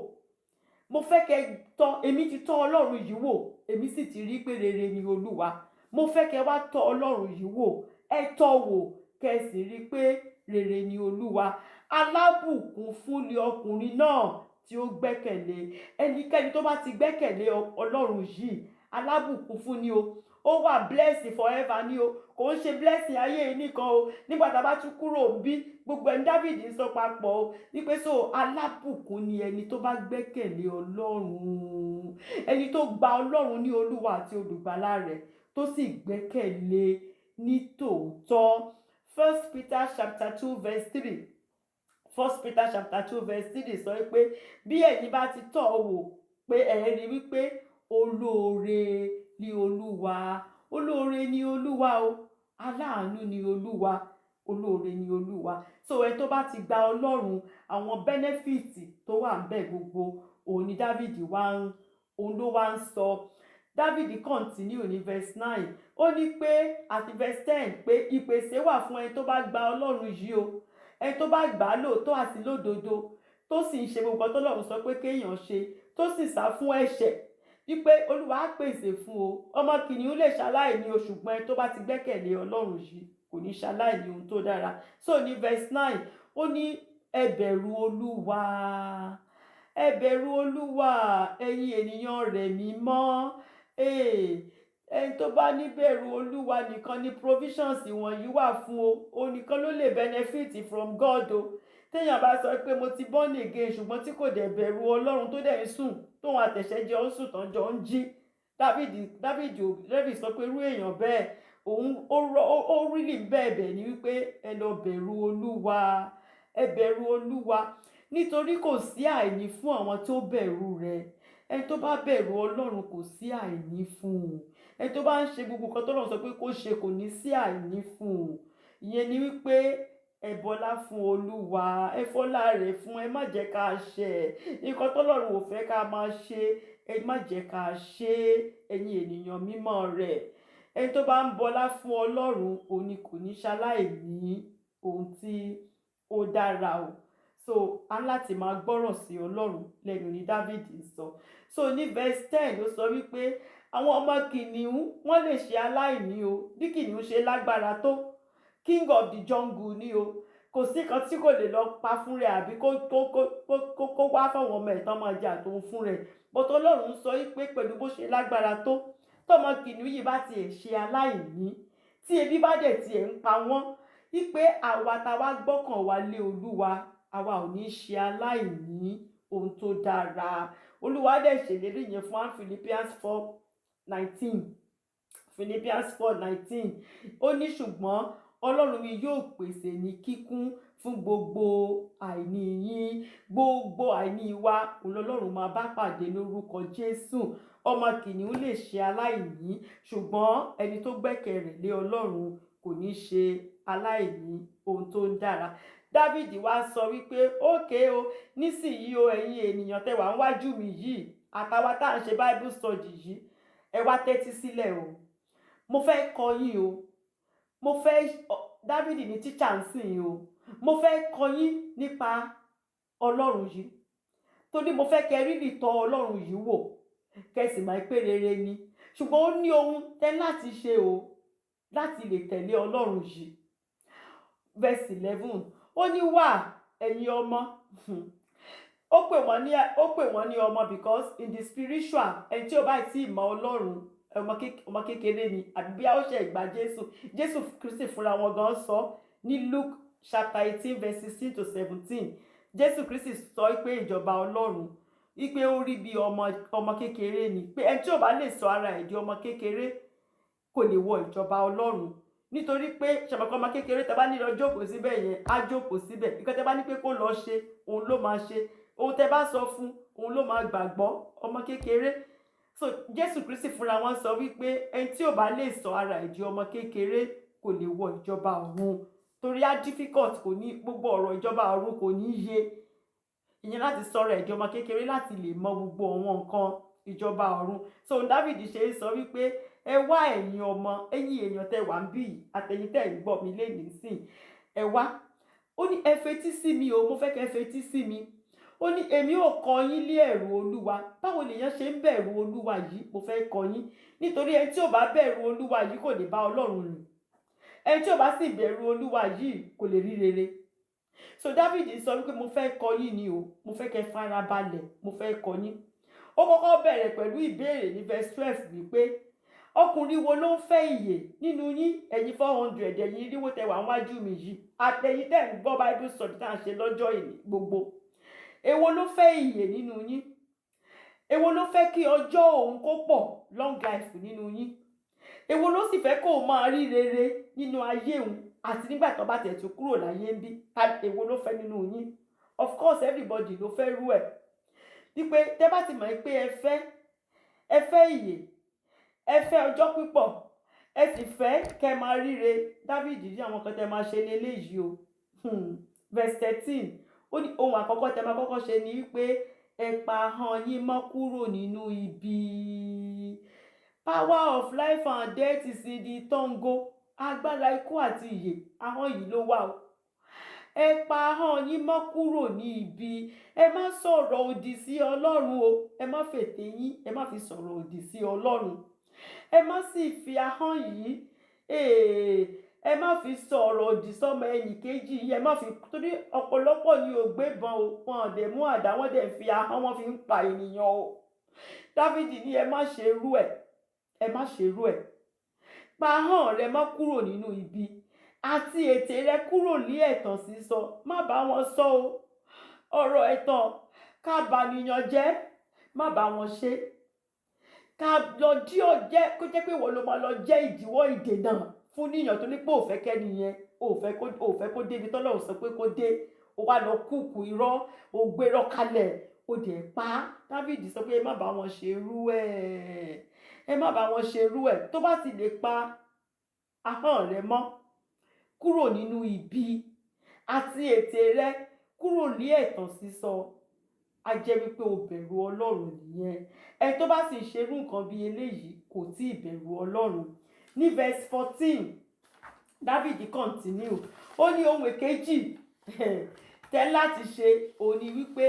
mo fẹ́ kẹ́ tọ́. Èmi ti tọ́ Ọlọ́run yìí wò, èmi sì ti rí pé rere ni Olúwa. Mo fẹ́ kẹ́ wá tọ́ Ọlọ́run yìí wò. Ẹ tọ́ wò, kẹ́ ẹ sì rí pé rere ni Olúwa. Alábùkún fún ni ọkùnrin náà tí ó gbẹ́kẹ̀lé. Ẹnikẹ́ni tó bá ti gbẹ́kẹ̀lé Ọlọ́run yìí, alábùkún fún ni o. Ó wà blessing forever ni o. Kò ń ṣe blessing ayé yìí nìkan o, nígbà tá a bá tún kúrò bí gbogbo ẹni David ń sọ papọ̀ o, wípé so alábùkún ni ẹni tó bá gbẹ́kẹ̀lé Ọlọ́run, ẹni tó gba Ọlọ́run ní Olúwa àti olùgbàlà rẹ̀, tó sì gbẹ́kẹ̀lé ní tòótọ́. First Peter chapter 2 verse 3, First Peter chapter 2 verse 3 sọ pé bí ẹ̀yin bá ti tọ́ ọ wò, pé ẹ̀ rí wípé olóore ni Olúwa. Olóore ni Olúwa o, aláàánú ni Olúwa, olóore ni Olúwa. So ẹ tó bá ti gba Ọlọ́run, àwọn benefit tó wà ń bẹ̀ gbogbo, òun ni David wá ń òun ló wá ń sọ. David continue ní verse 9, ó ní pé àti verse 10 pé ìpèsè wà fún ẹni tó bá gba Ọlọ́run yìí o, ẹni tó bá gbà á lóòótọ́ àti lódodo, tó sì ń ṣe gbogbo tọ́lọ́run sọ pé kéèyàn ṣe, tó sì sá fún ẹ̀ṣẹ̀, wípé Olúwa á pèsè fún o. Ọmọ kìnìún lè ṣaláìní o, ṣùgbọ́n ẹni tó bá ti gbẹ́kẹ̀lé Ọlọ́run yìí kò ní ṣaláìní ohun tó dára. So ní verse 9, ó ní, ẹ bẹ̀rù Olúwa, ẹ bẹ̀rù Olúwa, ẹ̀yin ènìyàn rẹ̀ mímọ́. Ẹni tó bá níbẹ̀rù Olúwa nìkan ni provisions wọ̀nyí wà fún o. Òun nìkan ló lè benefit from God o. Téèyàn bá sọ pé mo ti born again, ṣùgbọ́n tí kò dẹ̀ bẹ̀rù Ọlọ́run, tó dẹ̀ ń sùn, tóun àtẹ̀ṣẹ̀ jọ ń sùn, tán jọ ń jí, David sọ pé irú èèyàn bẹ́ẹ̀, òun ó really bẹ̀bẹ̀ ní wípé ẹ lọ bẹ̀rù Olúwa, ẹ bẹ̀rù Olúwa, nítorí kò sí àìní fún àwọn tó bẹ̀rù rẹ̀. Ẹni tó bá bẹ̀rù Ọlọ́run, kò sí àìní fún un. Ẹni tó bá ń ṣe gbogbo nǹkan tọ́lọ́run sọ pé kó ṣe, kò ní sí àìní fún un. Ìyẹn ni wípé ẹ bọlá fún Olúwa, ẹ fọlá rẹ̀ fún. Ẹ má jẹ́ ká ṣẹ̀ nǹkan tọ́lọ́run ò fẹ́ ká máa ṣe, ẹ má jẹ́ ká ṣe, ẹ̀yin ènìyàn mímọ́ rẹ̀. Ẹni tó bá ń bọlá fún Ọlọ́run, òun ni kò ní ṣaláìní ohun tí ó dára o. So a ní láti máa gbọ́rọ̀ sí Ọlọ́run lẹ́nu ní David ń sọ. So ní verse 10, ó sọ wípé àwọn ọmọ kìnìún, wọ́n lè ṣe aláìní o. Bí kìnìún ṣe lágbára tó, king of the jungle ni o, kò sí kan tí kò lè lọ pa fún rẹ̀ àbí kó wá fáwọn ọmọ ẹ̀ tán máa jẹ àtòun fún rẹ̀. But Ọlọ́run sọ wípé pẹ̀lú bó ṣe lágbára tó, tọmọ kìnìún yìí bá tiẹ̀ ṣe aláìní, tí ebi bá dẹ̀ tiẹ̀ ń pa wọ́n, wípé àwa tá wá gbọ́kàn wa lé Olúwa, àwa ò ní ṣe aláìní ohun tó dára. Olúwa dẹ̀ ṣèlérí yẹn fún wa, Philippians 4:19, Philippians 4:19. Ó ní, "Ṣùgbọ́n Ọlọ́run mi yóò pèsè ní kíkún fún gbogbo àìní yín." Gbogbo àìní wa, òun lọ́lọ́run máa bá pàdé lórúkọ Jésù. Ọmọ kìnìún lè ṣe aláìní, ṣùgbọ́n ẹni tó gbẹ́kẹ̀ rẹ̀ lé Ọlọ́run kò ní ṣe aláìní ohun tó ń dára. Dávìdì wá sọ wípé, "Okay o, nísìnyí o, ẹ̀yin ènìyàn tẹ́ wà níwájú mi yìí, àtàwa tá à ń ṣe Bible study yìí, ẹ wá tẹ́tí sílẹ̀ o. Mo fẹ́ kọ́ yín o." Mo fẹ́ Dávìdì ní teacher ń sìn yín o. "Mo fẹ́ kọ́ yín nípa Ọlọ́run yìí, torí mo fẹ́ kẹ́ rí tọ́ Ọlọ́run yìí wò, kẹ́ sì máa pé rere ni. Ṣùgbọ́n ó ní ohun tẹ́ láti ṣe o láti lè tẹ̀lé Ọlọ́run yìí." Verse 11, ó ní, "Wá, ẹ̀yin ọmọ." Ó pè wọ́n ní ọmọ because in the spiritual, ẹni tí ó bá tí ì mọ Ọlọ́run, ọmọ kékeré ni, àbí bí a ó ṣe ìgbà Jésù. Jésù Kristi fúnra wọn gan sọ ní Luke chapter 18 verse 16 to 17. Jésù Kristi sọ pé ìjọba Ọlọ́run, wípé ó rí bí ọmọ kékeré ni, pé ẹni tí ò bá lè sọ ara ẹ̀ di ọmọ kékeré kò lè wọ ìjọba Ọlọ́run. Nítorí pé ṣàmọ̀kọ́, ọmọ kékeré, tẹ́ bá ní lọ jókòó síbẹ̀ yẹn, á jókòó síbẹ̀. Nǹkan tẹ́ bá ní pé kó lọ ṣe, òun ló máa ṣe. Ohun tẹ́ bá sọ fún, òun ló máa gbàgbọ́, ọmọ kékeré. So Jésù Kristi fúnra wọn sọ wípé ẹni tí ò bá lè sọ ara ẹ̀ di ọmọ kékeré kò lè wọ ìjọba ọ̀run, torí á difficult, kò ní gbogbo ọ̀rọ̀ ìjọba ọ̀run kò ní yé. Ìyẹn láti sọ̀rọ̀ ẹ̀ di ọmọ kékeré láti lè mọ gbogbo àwọn nǹkan ìjọba ọ̀run. So David ṣe é sọ wípé, "Ẹ wá, ẹ̀yin ọmọ, ẹ̀yin èèyàn tẹ́ wà ń bí yìí, àtẹ̀yin tẹ́ ń gbọ́ mi lénìí sìn, ẹ wá." Ó ní, "Ẹ fetí sí mi o, mo fẹ́ kẹ́ fetí sí mi." Ó ní, "Èmi ò kọ́ yín lé ẹ̀rù Olúwa." Báwo lèèyàn ṣe ń bẹ̀rù Olúwa yìí? Mo fẹ́ kọ́ yín, nítorí ẹni tí ò bá bẹ̀rù Olúwa yìí kò lè bá Ọlọ́run rìn. Ẹni tí ò bá sì bẹ̀rù Olúwa yìí kò lè rí rere. So David sọ wípé, "Mo fẹ́ kọ́ yín ni o, mo fẹ́ kẹ́ fara balẹ̀, mo fẹ́ kọ́ yín." Ó kọ́kọ́ bẹ̀rẹ̀ pẹ̀lú ìbéèrè ní verse 12 wípé, "Ọkùnrin wo ló ń fẹ́ ìyè nínú yín, ẹ̀yin 400, ẹ̀yin 400 tẹ́ wà níwájú mi yìí, àtẹ̀yin tẹ́ ń gbọ́ Bible study tá à ń ṣe lọ́jọ́ ìní gbogbo? Èwo ló fẹ́ ìyè nínú yín? Èwo ló fẹ́ kí ọjọ́ òun kó pọ̀, long life, nínú yín? Èwo ló sì fẹ́ kó o máa rí rere nínú ayé òun àti nígbà tó bá tẹ̀ tún kúrò láyé ń bí? Èwo ló fẹ́ nínú yín?" Of course, everybody ló fẹ́ rú ẹ̀, wípé tẹ́ bá ti mọ̀ pé ẹ fẹ́ ìyè, ẹ fẹ́ ọjọ́ pípọ̀, ẹ sì fẹ́ kẹ́ máa ríre, David ní àwọn kan tẹ́ máa ṣe léléyìí o. Verse 13, ó ní ohun àkọ́kọ́ tẹ́ máa kọ́kọ́ ṣe ni wípé ẹ pa ahọ́n yín mọ́ kúrò nínú ibi. Power of life and death is in the tongue. Agbára ikú àti ìyè, ahọ́n yìí ló wà o. Ẹ pa ahọ́n yín mọ́ kúrò ní ibi. Ẹ má sọ̀rọ̀ òdì sí Ọlọ́run o. Ẹ má fètè yín, ẹ má fi sọ̀rọ̀ òdì sí Ọlọ́run. Ẹ má sì fi ahọ́n yìí, ẹ má fi sọ̀rọ̀ òdì sọ́mọ ẹnì kejì yìí. Ẹ má fi, torí ọ̀pọ̀lọpọ̀ ni ò gbébọn o, wọn ò dẹ̀ mú àdá, wọ́n dẹ̀ fi ahọ́n wọn fi ń pa ènìyàn o. Dáfídì ní ẹ má ṣe rú ẹ̀, ẹ má ṣe rú ẹ̀. Pa ahọ́n rẹ mọ́ kúrò nínú ibi, àti ètè rẹ kúrò ní ẹ̀tàn sísọ. Má bá wọn sọ o. Ọ̀rọ̀ ẹ̀tàn, ká bànìyàn jẹ́, má bá wọn ṣe. Ká lọ dí ọ jẹ́ kó jẹ́ pé ìwọ ló máa lọ jẹ́ ìdíwọ́, ìdènà fún níyàn tó ní pé òfẹ́ kẹ́ni yẹn, òfẹ́ kó débi tọ́lọ́run sọ pé kó dé, ó wá lọ kúkú irọ́, ó gbérọ́ kalẹ̀, ó dẹ̀ pa á. David sọ pé ẹ má bá wọn ṣe irú ẹ̀, ẹ má bá wọn ṣe irú ẹ̀. Tó bá ti lè pa ahọ́n rẹ mọ́ kúrò nínú ibi àti ètè rẹ kúrò ní ẹ̀tàn sísọ, á jẹ́ wípé o bẹ̀rù Ọlọ́run nìyẹn. Ẹni tó bá sì ṣerú nǹkan bí eléyìí kò tí ì bẹ̀rù Ọlọ́run. Ní verse 14, David continue, ó ní ohun èkejì tẹ́ láti ṣe ni wípé ẹ pa Tẹ́ láti ṣe òun ni wípé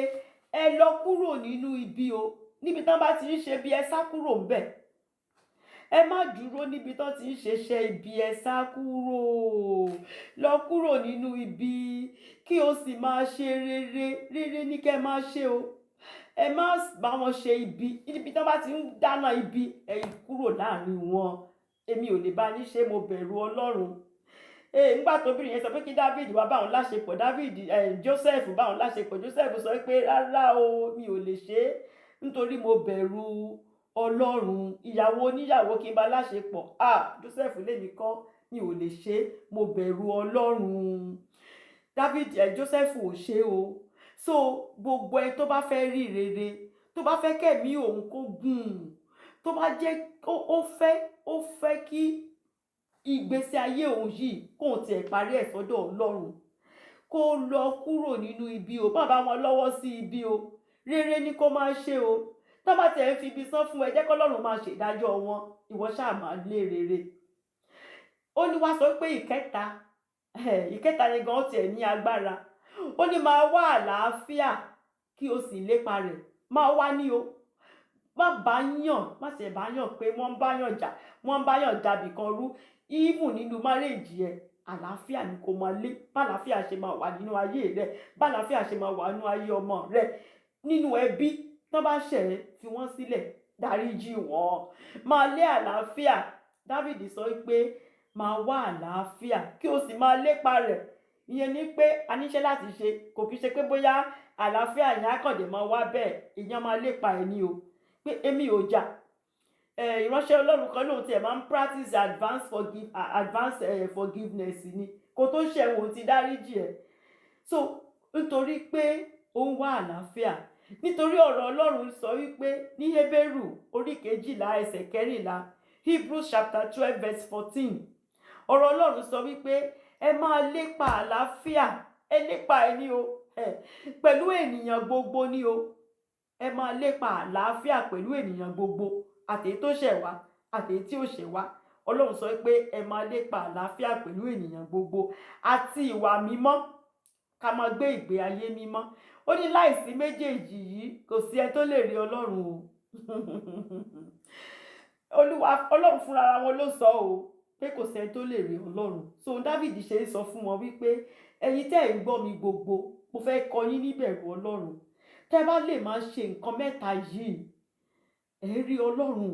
ẹ lọ kúrò nínú ibi o. Níbi tán bá ti ń ṣe bí, ẹ sá kúrò ńbẹ̀. Ẹ má dúró níbi tán ti ń ṣeṣẹ́ ibi, ẹ sá kúrò. Lọ kúrò nínú ibi, kí o sì máa ṣe rere. Rere ní kẹ́ máa ṣe o. Ẹ má bá wọn ṣe ibi. Níbi tán bá ti ń dáná ibi, ẹ kúrò láàrin wọn. Èmi ò lè bá yín ṣe, mo bẹ̀rù Ọlọ́run. Nígbà tóbìnrin yẹn sọ pé kí David wá bá òun láṣepọ̀, David, Joseph bá òun láṣepọ̀, Joseph sọ pé, "Rárá o, mi ò lè ṣe é, nítorí mo bẹ̀rù Ọlọ́run. Ìyàwó oníyàwó, kí n bá láṣepọ̀? Ah, Joseph, lèmi kọ́, mi ò lè ṣe é, mo bẹ̀rù Ọlọ́run." David, Joseph ò ṣe o. So gbogbo ẹni tó bá fẹ́ rí rere, tó bá fẹ́ kẹ̀mí òun kó gùn, tó bá jẹ́ ó fẹ́ kí ìgbésí ayé òun yìí, kóun tiẹ̀ parí ẹ̀ sọ́dọ̀ Ọlọ́run, kó lọ kúrò nínú ibi o. Má bá wọn lọ́wọ́ sí ibi o. Rere ni kó máa ṣe o. Tó bá tiẹ̀ ń fi ibi sán fún ẹ, jẹ́ kọ́lọ́run máa ṣèdájọ́ wọn. Ìwọ ṣáà máa lé rere. Ó ní wá sọ pé ìkẹta, ìkẹta yẹn gan tiẹ̀ ní agbára. Ó ní máa wá àlàáfíà, kí o sì lépa rẹ̀. Máa wá ní o. Má bá yàn, má ṣe bá yàn pé wọ́n ń bá yàn jà, wọ́n ń bá yàn dàbí kan rú. Even nínú marriage ẹ, àlàáfíà ni kò máa lé. Bàlàáfíà ṣe máa wà nínú ayé rẹ, bàlàáfíà ṣe máa wà nínú ayé ọmọ rẹ, nínú ẹbí. Tó bá ṣẹ̀ ẹ́, fi wọ́n sílẹ̀, dáríjì wọ́n, máa lé àlàáfíà. David sọ pé máa wá àlàáfíà, kí o sì máa lépa rẹ̀. Ìyẹn ni pé a níṣẹ́ láti ṣe. Kò kí ṣe pé bóyá àlàáfíà yẹn á kàn dé máa wá bẹ́ẹ̀. Ìyẹn máa lépa ẹ̀ ní o, pé èmi ò jà. Ìránṣẹ́ Ọlọ́run kan lóun tiẹ̀ máa ń practice advance forgiveness ni. Kó tó ṣẹ̀wọ̀n, ti dáríjì ẹ̀. So nítorí pé ó ń wá àlàáfíà, nítorí ọ̀rọ̀ Ọlọ́run sọ wípé ní Hébérù orí 12 ẹsẹ̀ 14, Hebrews chapter 12 verse 14, ọ̀rọ̀ Ọlọ́run sọ wípé ẹ máa lépa àlàáfíà, ẹ lépa ẹ ní o, pẹ̀lú ènìyàn gbogbo ní o. Ẹ máa lépa àlàáfíà pẹ̀lú ènìyàn gbogbo, àtèyí tó ṣẹ̀ wá, àtèyí tí ò ṣẹ̀ wá. Ọlọ́run sọ pé ẹ máa lépa àlàáfíà pẹ̀lú ènìyàn gbogbo àti ìwà mímọ́, ká máa gbé ìgbé ayé mímọ́. Ó ní láìsí méjèèjì yìí, kò sí ẹni tó lè rí Ọlọ́run o. Olúwa Ọlọ́run fúnra wọn ló sọ o pé kò sẹ́ni tó lè rí Ọlọ́run. So David ṣe ń sọ fún wọn wípé ẹ̀yin tẹ́ ẹ̀ ń gbọ́ mi gbogbo, mo fẹ́ kọ́ yín níbẹ̀rù Ọlọ́run. Tẹ́ bá lè máa ṣe nǹkan mẹ́ta yìí, ẹ rí Ọlọ́run,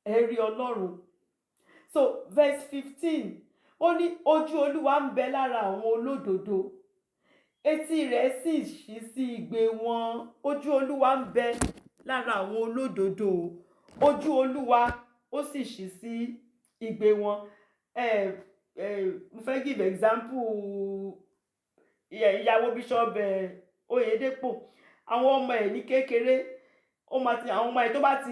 ẹ rí Ọlọ́run. So verse 15, ó ní ojú Olúwa ń bẹ lára àwọn olódodo, etí rẹ̀ sì ṣí sí igbe wọn. Ojú Olúwa ń bẹ lára àwọn olódodo, ojú Olúwa ó sì ṣí sí igbe wọn. Ẹ ẹ mo fẹ́ give example ìyàwó Bishop Oyedepo. Àwọn ọmọ ẹ̀ ní kékeré, ó máa ti àwọn ọmọ ẹ̀ tó bá ti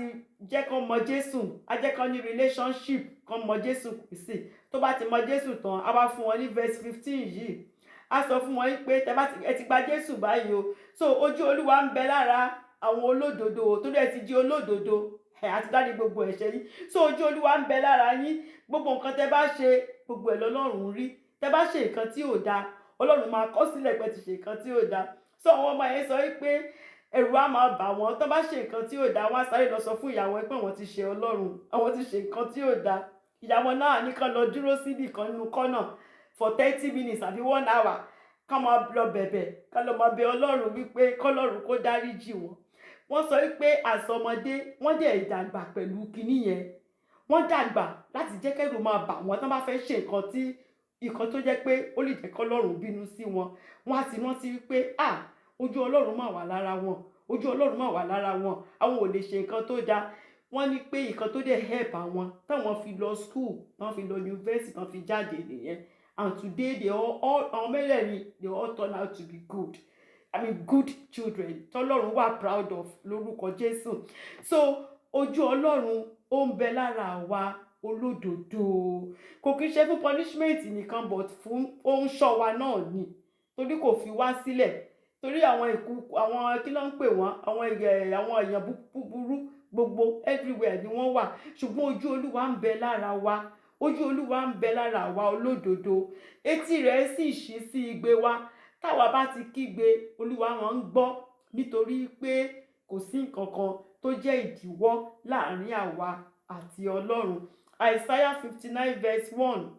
jẹ́ kán mọ Jésù, á jẹ́ kán ní relationship, kán mọ Jésù Kristi. Tó bá ti mọ Jésù tán, á wá fún wọn ní verse 15 yìí. Á sọ fún wọn pé tẹ bá ti ẹ ti gba Jésù báyìí o, so ojú Olúwa ń bẹ lára àwọn olódodo o, torí ẹ ti di olódodo ẹ àti dárí gbogbo ẹ̀ṣẹ̀ yín. So ojú Olúwa ń bẹ lára yín. Gbogbo nǹkan tẹ bá ṣe, gbogbo ẹ̀ lọ́lọ́run rí. Tẹ bá ṣe nǹkan tí ò dáa, Ọlọ́run máa kọ sílẹ̀ pé ti ṣe nǹkan tí ò dáa. So àwọn ọmọ yẹn sọ wípé ẹ̀rù á máa bà wọ́n. Tó bá ṣe nǹkan tí ò dáa, wọ́n á sáré lọ sọ fún ìyàwó ẹ pé àwọn ti ṣe Ọlọ́run, àwọn ti ṣe nǹkan tí ò dáa. Ìyàwó náà ní kán lọ dúró síbì kan nínú kọ́nà for 30 minutes àbí one hour, kán máa lọ bẹ̀bẹ̀, kán lọ máa bẹ Ọlọ́run wípé kọ́lọ́run kó dáríjì wọ́n. Wọ́n sọ wípé àsọmọdé wọ́n dẹ̀ dàgbà pẹ̀lú kinní yẹn. Wọ́n dàgbà láti jẹ́ kẹ́rù máa bà wọ́n. Tán bá fẹ́ ṣe nǹkan tí nǹkan tó jẹ́ pé ó lè jẹ́ kọ́lọ́run bínú sí wọn, wọ́n á ti rántí wípé, ah, ojú Ọlọ́run máa wà lára wọn, ojú Ọlọ́run máa wà lára wọn, àwọn ò lè ṣe nǹkan tó dáa. Wọ́n ní pé nǹkan tó dẹ̀ help àwọn táwọn fi lọ school, táwọn fi lọ university, táwọn fi jáde nìyẹn. And today they all, àwọn mẹ́rẹ̀ẹ̀rin, they all turn out to be good, I mean, good children tọ́lọ́run wà proud of lórúkọ Jésù. So ojú Ọlọ́run ó ń bẹ lára àwa olódodo. Kò kí ń ṣe fún punishment nìkan, but fún ó ń ṣọ́ wa náà ni, torí kò fi wá sílẹ̀, torí àwọn ìkúkú, àwọn kí ló ń pè wọ́n, àwọn èèyàn búburú gbogbo, everywhere ni wọ́n wà. Ṣùgbọ́n ojú Olúwa ń bẹ lára wa, ojú Olúwa ń bẹ lára àwa olódodo, etí rẹ̀ sì ṣí sí igbe wa. Táwa bá ti kígbe, Olúwa wọn ń gbọ́, nítorí pé kò sí nǹkan kan tó jẹ́ ìdíwọ́ láàrin àwa àti Ọlọ́run. Isaiah 59 verse 1,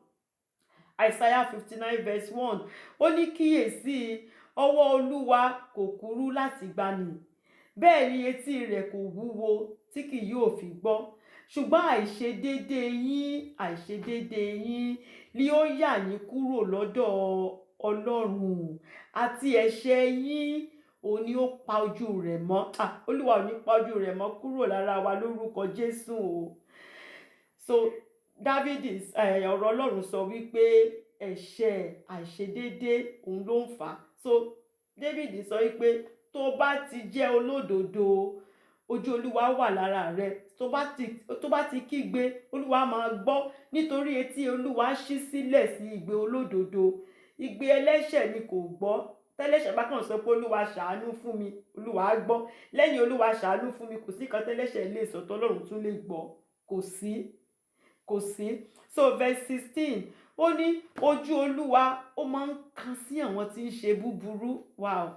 Isaiah 59 verse 1, ó ní, "Kíyèsí, ọwọ́ Olúwa kò kúrú láti gbani, bẹ́ẹ̀ ni etí rẹ̀ kò wúwo tí kì yóò fi gbọ́, ṣùgbọ́n àìṣedéédé yín, àìṣedéédé yín ni ó yà yín kúrò lọ́dọ̀ Ọlọ́run, àti ẹ̀ṣẹ̀ yín, òun ni ó pa ojú rẹ̀ mọ́." Ah, Olúwa ò ní pa ojú rẹ̀ mọ́ kúrò lára wa lórúkọ Jésù o. So David, ọ̀rọ̀ Ọlọ́run sọ wípé ẹ̀ṣẹ̀ àìṣedéédé òun ló ń fà á. So David sọ wípé tó bá ti jẹ́ olódodo, ojú Olúwa wà lára rẹ. Tó bá ti kígbe, Olúwa máa gbọ́, nítorí etí Olúwa ṣí sílẹ̀ sí igbe olódodo, igbe ẹlẹ́ṣẹ̀ ni kò gbọ́. Tẹ́lẹ́ṣẹ̀ bá kàn sọ pé, "Olúwa, ṣàánú fún mi," Olúwa á gbọ́. Lẹ́yìn "Olúwa, ṣàánú fún mi," kò sí kan tẹ́lẹ́ṣẹ̀ lè sọ tọ́lọ́run tún lè gbọ́. Kò sí, kò sí. So verse 16, ó ní ojú Olúwa ó máa ń kan sí àwọn tí ń ṣe búburú. Wow.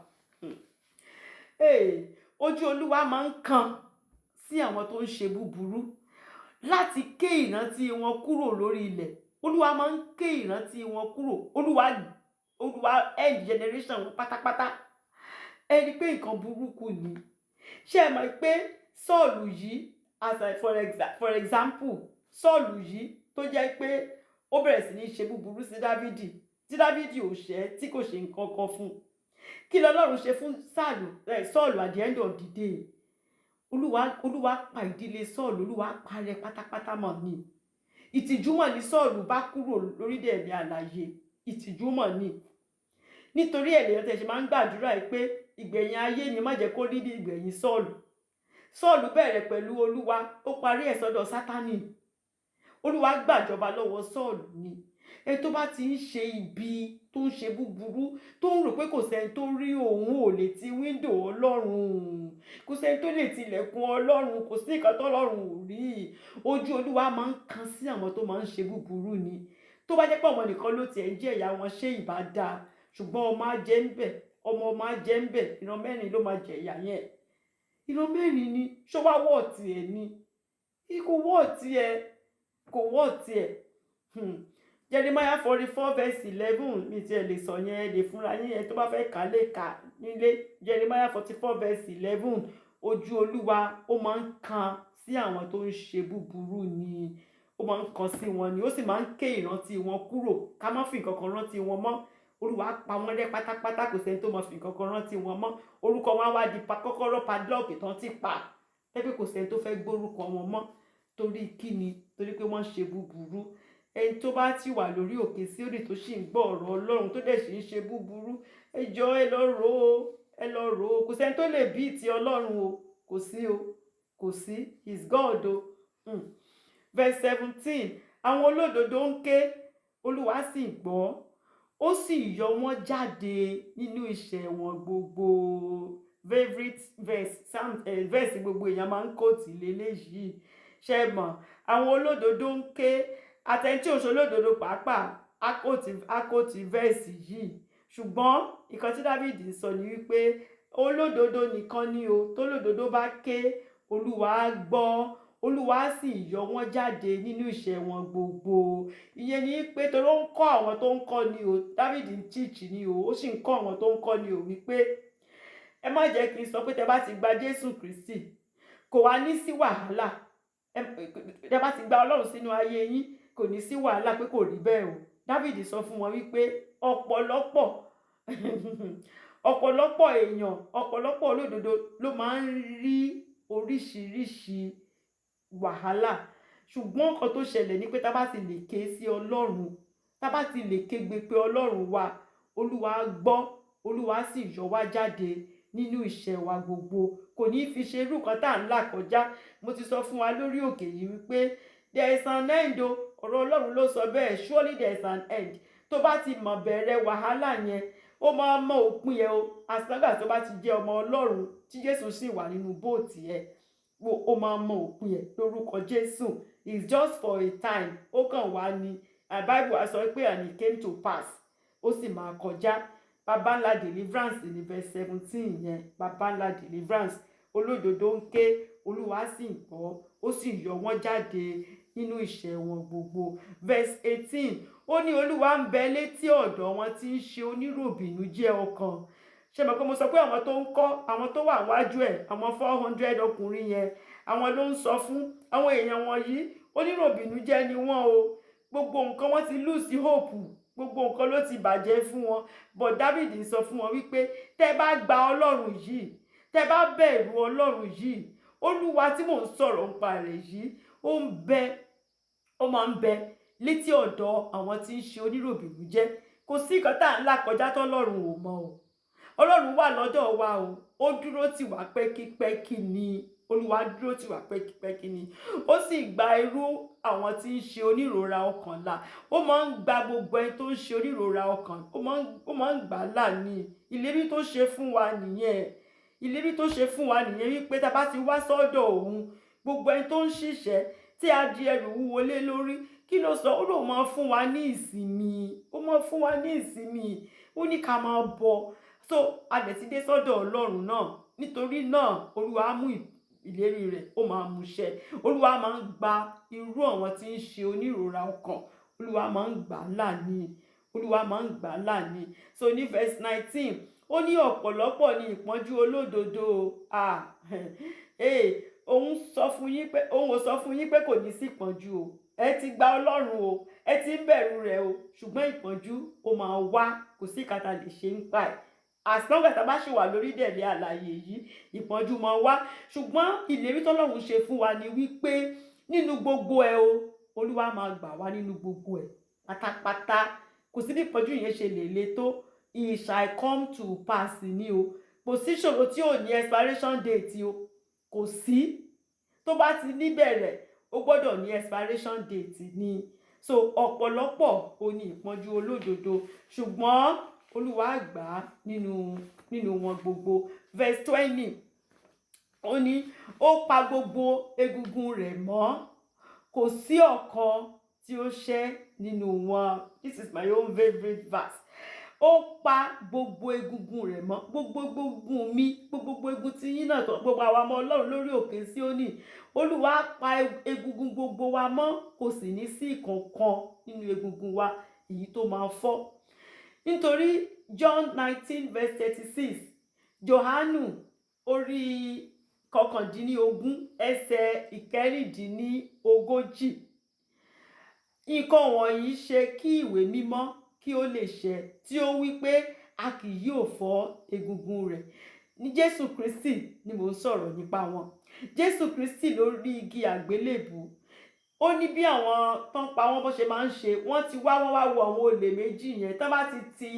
Hey, ojú Olúwa máa ń kan sí àwọn tó ń ṣe búburú láti ké ìrántí wọn kúrò lórí ilẹ̀. Olúwa máa ń ké ìrántí wọn kúrò. Olúwa end generation wọn pátápátá. Ẹni pé nǹkan burúkú ni. Ṣé ẹ mọ̀ pé Sọ́ọ̀lù yìí, as I, for, exa for example, Sọ́ọ̀lù yìí tó jẹ́ pé ó bẹ̀rẹ̀ sí ní ṣe búburú sí Dávìdì, tí Dávìdì ò ṣẹ̀, tí kò ṣe nǹkan kan fún un, kí lọ́lọ́run ṣe fún Sọ́ọ̀lù at the end of the day? Olúwa pa ìdílé Sọ́ọ̀lù, Olúwa parẹ́ pátápátá mọ̀ ni. Ìtìjú mọ̀ ní Sọ́ọ̀lù bá kúrò lórílẹ̀ ẹ̀mí àlàyé. Ìtìjú mọ̀ ni. Nítorí ẹ̀ lèèyàn tẹ̀ ṣe máa ń gbàdúrà yìí pé ìgbẹ̀yìn ayé ni má jẹ́ kó rí bí ìgbẹ̀yìn Sọ́ọ̀lù. Sọ́ọ̀lù bẹ̀rẹ̀ pẹ̀lú Olúwa, ó parí ẹ̀ sọ́dọ̀ Sátánì. Olúwa gbàjọba lọ́wọ́ Sọ́ọ̀lù ni. Ẹni tó bá ti ń ṣe ibi, tó ń ṣe búburú, tó ń rò pé kò sẹ́ni tó rí òun, ò lè ti window Ọlọ́run, kò sẹ́ni tó lè tilẹ̀kùn Ọlọ́run, kò sí nǹkan tọ́lọ́run ò rí. Ojú Olúwa máa ń kan sí àwọn tó máa ń ṣe búburú ni. Tó bá jẹ́ pé ọmọ nìkan ló tiẹ̀ ń jẹ́ ìyá wọn, ṣé ìbá dáa? Ṣùgbọ́n ọmọ á jẹ́ ń bẹ̀, ọmọ ọmọ á jẹ́ ń bẹ̀. Ìran mẹ́rin ló máa jẹ ìyà yẹn. Ìran mẹ́rin ni. Ṣó wá worth ẹ̀ ni? Kò worth ẹ̀, kò worth ẹ̀. Jeremiah 44 verse 11, mi tiẹ̀ lè sọ yẹn, lè fúnra yín ẹ, tó bá fẹ́ kà lè kà nílé. Jeremiah 44 verse 11, ojú Olúwa ó máa ń kan sí àwọn tó ń ṣe búburú ni. Ó máa ń kan sí wọn ni, ó sì máa ń ké ìrántí wọn kúrò, ká má fi nǹkan kan rántí wọn mọ́. Olúwa pa wọ́n rẹ́ pátápátá, kò sẹ́ni tó máa fi nǹkan kan rántí wọn mọ́. Orúkọ wọn á wá di pa kọ́kọ́rọ́ padlock tán ti pa pé kò sẹ́ni tó fẹ́ gbórúkọ wọn mọ́. Torí kíni? Torí pé wọ́n ṣe búburú. Ẹni tó bá ti wà lórí òkè Síónì, tó sì ń gbọ́ ọ̀rọ̀ Ọlọ́run, tó dẹ̀ sì ń ṣe búburú, ẹ jọ̀ọ́, ẹ lọ rò ó, ẹ lọ rò ó. Kò sẹ́ni tó lè bí ti Ọlọ́run o. Kò sí o, kò sí. He is God o. Verse 17, àwọn olódodo ń ké, Olúwa sì gbọ́, ó sì yọ wọ́n jáde nínú ìṣẹ́ wọn gbogbo. Favourite verse, psalm verse gbogbo èèyàn máa ń quote lélẹ́yìí. Ṣe mọ̀, àwọn olódodo ń ké, àtẹni tí ò ṣe olódodo pàápàá á quote verse yìí. Ṣùgbọ́n ìkan tí David sọ ni wípé olódodo nìkan ni o. Tólódodo bá ké, Olúwa á gbọ́, Olúwa á sì yọ wọ́n jáde nínú ìṣẹ́ wọn gbogbo. Ìyẹn ni pé torí ó ń kọ́ àwọn tó ń kọ́ ni o. David ń teach ni o, ó sì ń kọ́ àwọn tó ń kọ́ ni o wípé ẹ má jẹ́ kí n sọ pé tẹ bá ti gba Jésù Kristi, kò wá ní sí wàhálà. Tẹ bá ti gba Ọlọ́run sínú ayé yín, kò ní sí wàhálà, pé kò rí bẹ́ẹ̀ o. David sọ fún wọn wípé ọ̀pọ̀lọpọ̀ èèyàn, ọ̀pọ̀lọpọ̀ olódodo ló máa ń rí oríṣiríṣi wàhálà. Ṣùgbọ́n nǹkan tó ṣẹlẹ̀ ni pé tá bá ti lè ké sí Ọlọ́run, tá bá ti lè kégbe pé Ọlọ́run wa, Olúwa á gbọ́, Olúwa sì yọ wá jáde nínú ìṣẹ́ wa gbogbo. Kò ní fi ṣe irú nǹkan tá à ń là kọjá. Mo ti sọ fún wa lórí òkè yìí wípé there is an end o. Ọ̀rọ̀ Ọlọ́run ló sọ bẹ́ẹ̀, surely there is an end. Tó bá ti mọ̀ bẹ̀rẹ̀ wàhálà yẹn, ó máa mọ òpin ẹ o. As long as tó bá ti jẹ́ ọmọ Ọlọ́run, tí Jésù sì wà nínú boat ẹ, ó máa mọ òpin ẹ lórúkọ Jésù. It's just for a time, ó kàn wá ní. And Bible á sọ pé, "And it came to pass." Ó sì máa kọjá. Baba ńlá deliverance ní verse 17 yẹn, baba ńlá deliverance. Olódodo ń ké, Olúwa sì ń gbọ́, ó sì yọ wọ́n jáde nínú ìṣẹ́ wọn gbogbo. Verse 18, ó ní Olúwa ń bẹ létí ọ̀dọ̀ wọn tí ń ṣe oníròbìnújẹ́ ọkàn. Ṣe mọ̀ pé mo sọ pé àwọn tó ń kọ́, àwọn tó wà wájú ẹ̀, àwọn 400 ọkùnrin yẹn, àwọn ló ń sọ fún àwọn èèyàn wọ̀nyí, oníròbìnújẹ́ ni wọ́n o. Gbogbo nǹkan, wọ́n ti lose hope, gbogbo nǹkan ló ti bàjẹ́ fún wọn. But David sọ fún wọn wípé tẹ́ bá gba Ọlọ́run yìí, tẹ́ bá bẹ̀rù Ọlọ́run yìí, Olúwa tí mò ń sọ̀rọ̀ nípa rẹ̀ yìí, ó ń bẹ, ó máa ń bẹ létí ọ̀dọ̀ àwọn tí ń ṣe oníròbìnújẹ́. Kò sí nǹkan tá à ń là kọjá tọ́lọ́run ò mọ̀ o. Ọlọ́run wà lọ́dọ̀ wa o. Ó dúró tì wá pẹ́kípẹ́kí ni. Olúwa dúró tì wá pẹ́kípẹ́kí ni. Ó sì gba irú àwọn tí ń ṣe onírora ọkàn là. Ó máa ń gba gbogbo ẹni tó ń ṣe onírora ọkàn, ó máa ń gbà á là ní. Ìlérí tó ṣe fún wa nìyẹn. Ìlérí tó ṣe fún wa nìyẹn wípé tá a bá ti wá sọ́dọ̀ òun, gbogbo ẹni tó ń ṣiṣẹ́ tí a di ẹrù wúwo lé lórí, kí ló sọ? Ó lóun máa fún wa ní ìsinmi. Ó máa fún wa ní ìsinmi. Ó ní ká máa bọ̀. So a dẹ̀ ti dé sọ́dọ̀ Ọlọ́run náà. Nítorí náà, Olúwa á mú ìlérí rẹ̀, ó máa mú ṣẹ. Olúwa máa ń gba irú àwọn tí ń ṣe onírora ọkàn, Olúwa máa ń gbà á là ní. Olúwa máa ń gbà á là ní. So ní verse 19, ó ní ọ̀pọ̀lọpọ̀ ní ìpọ́njú olódodo. Ah, ee, òun sọ fún yín pé òun ò sọ fún yín pé kò ní sí ìpọ́njú o. Ẹ ti gba Ọlọ́run o, ẹ ti ń bẹ̀rù rẹ̀ o, ṣùgbọ́n ìpọ́njú, ó máa wá. Kò sí ìkàtà lè ṣe ń pa ẹ̀. As long as a bá ṣì wà lórí dẹ̀lẹ́ àlàyé yìí, ìpọ́njú máa wá. Ṣùgbọ́n ìlérí tọ́lọ́run ṣe fún wa ni wípé nínú gbogbo ẹ̀ o, Olúwa máa gbà wá nínú gbogbo ẹ̀ pátápátá. Kò sí bí ìpọ́njú yẹn ṣe lè le tó, it shall come to pass ní o. Kò sí ìṣòro tí ò ní expiration date o. Kò sí. Tó bá ti níbẹ̀rẹ̀, ó gbọ́dọ̀ ní expiration date ni. So ọ̀pọ̀lọpọ̀ ò ní ìpọ́njú olódodo, ṣùgbọ́n Olúwa gbà á nínú wọn gbogbo. Verse 20, ó ní ó pa gbogbo egungun rẹ̀ mọ́, kò sí ọ̀kan tí ó ṣẹ́ nínú wọn. This is my own favourite verse. Ó pa gbogbo egungun rẹ̀ mọ́. Gbogbo egungun mi, gbogbo egun tí yín náà, gbogbo àwa ọmọ Ọlọ́run lórí òkè Síónì, Olúwa pa egungun gbogbo wa mọ́. Kò sì ní sí ìkankan nínú egungun wa èyí tó máa fọ́. Nítorí John 19 verse 36, Johanu orí 19, ẹsẹ̀ 36, nǹkan wọ̀nyí ṣe kí ìwé mímọ́ kí ó lè ṣẹ tí ó wí pé a kì yóò fọ́ egungun rẹ̀. Ní Jésù Kristi ni mò ń sọ̀rọ̀ nípa wọn. Jésù Kristi lórí igi àgbélébùú, ó ní bí àwọn tó ń pa wọ́n bó ṣe máa ń ṣe. Wọ́n ti wá, wọ́n wá wo àwọn olè méjì yẹn tán bá ti ti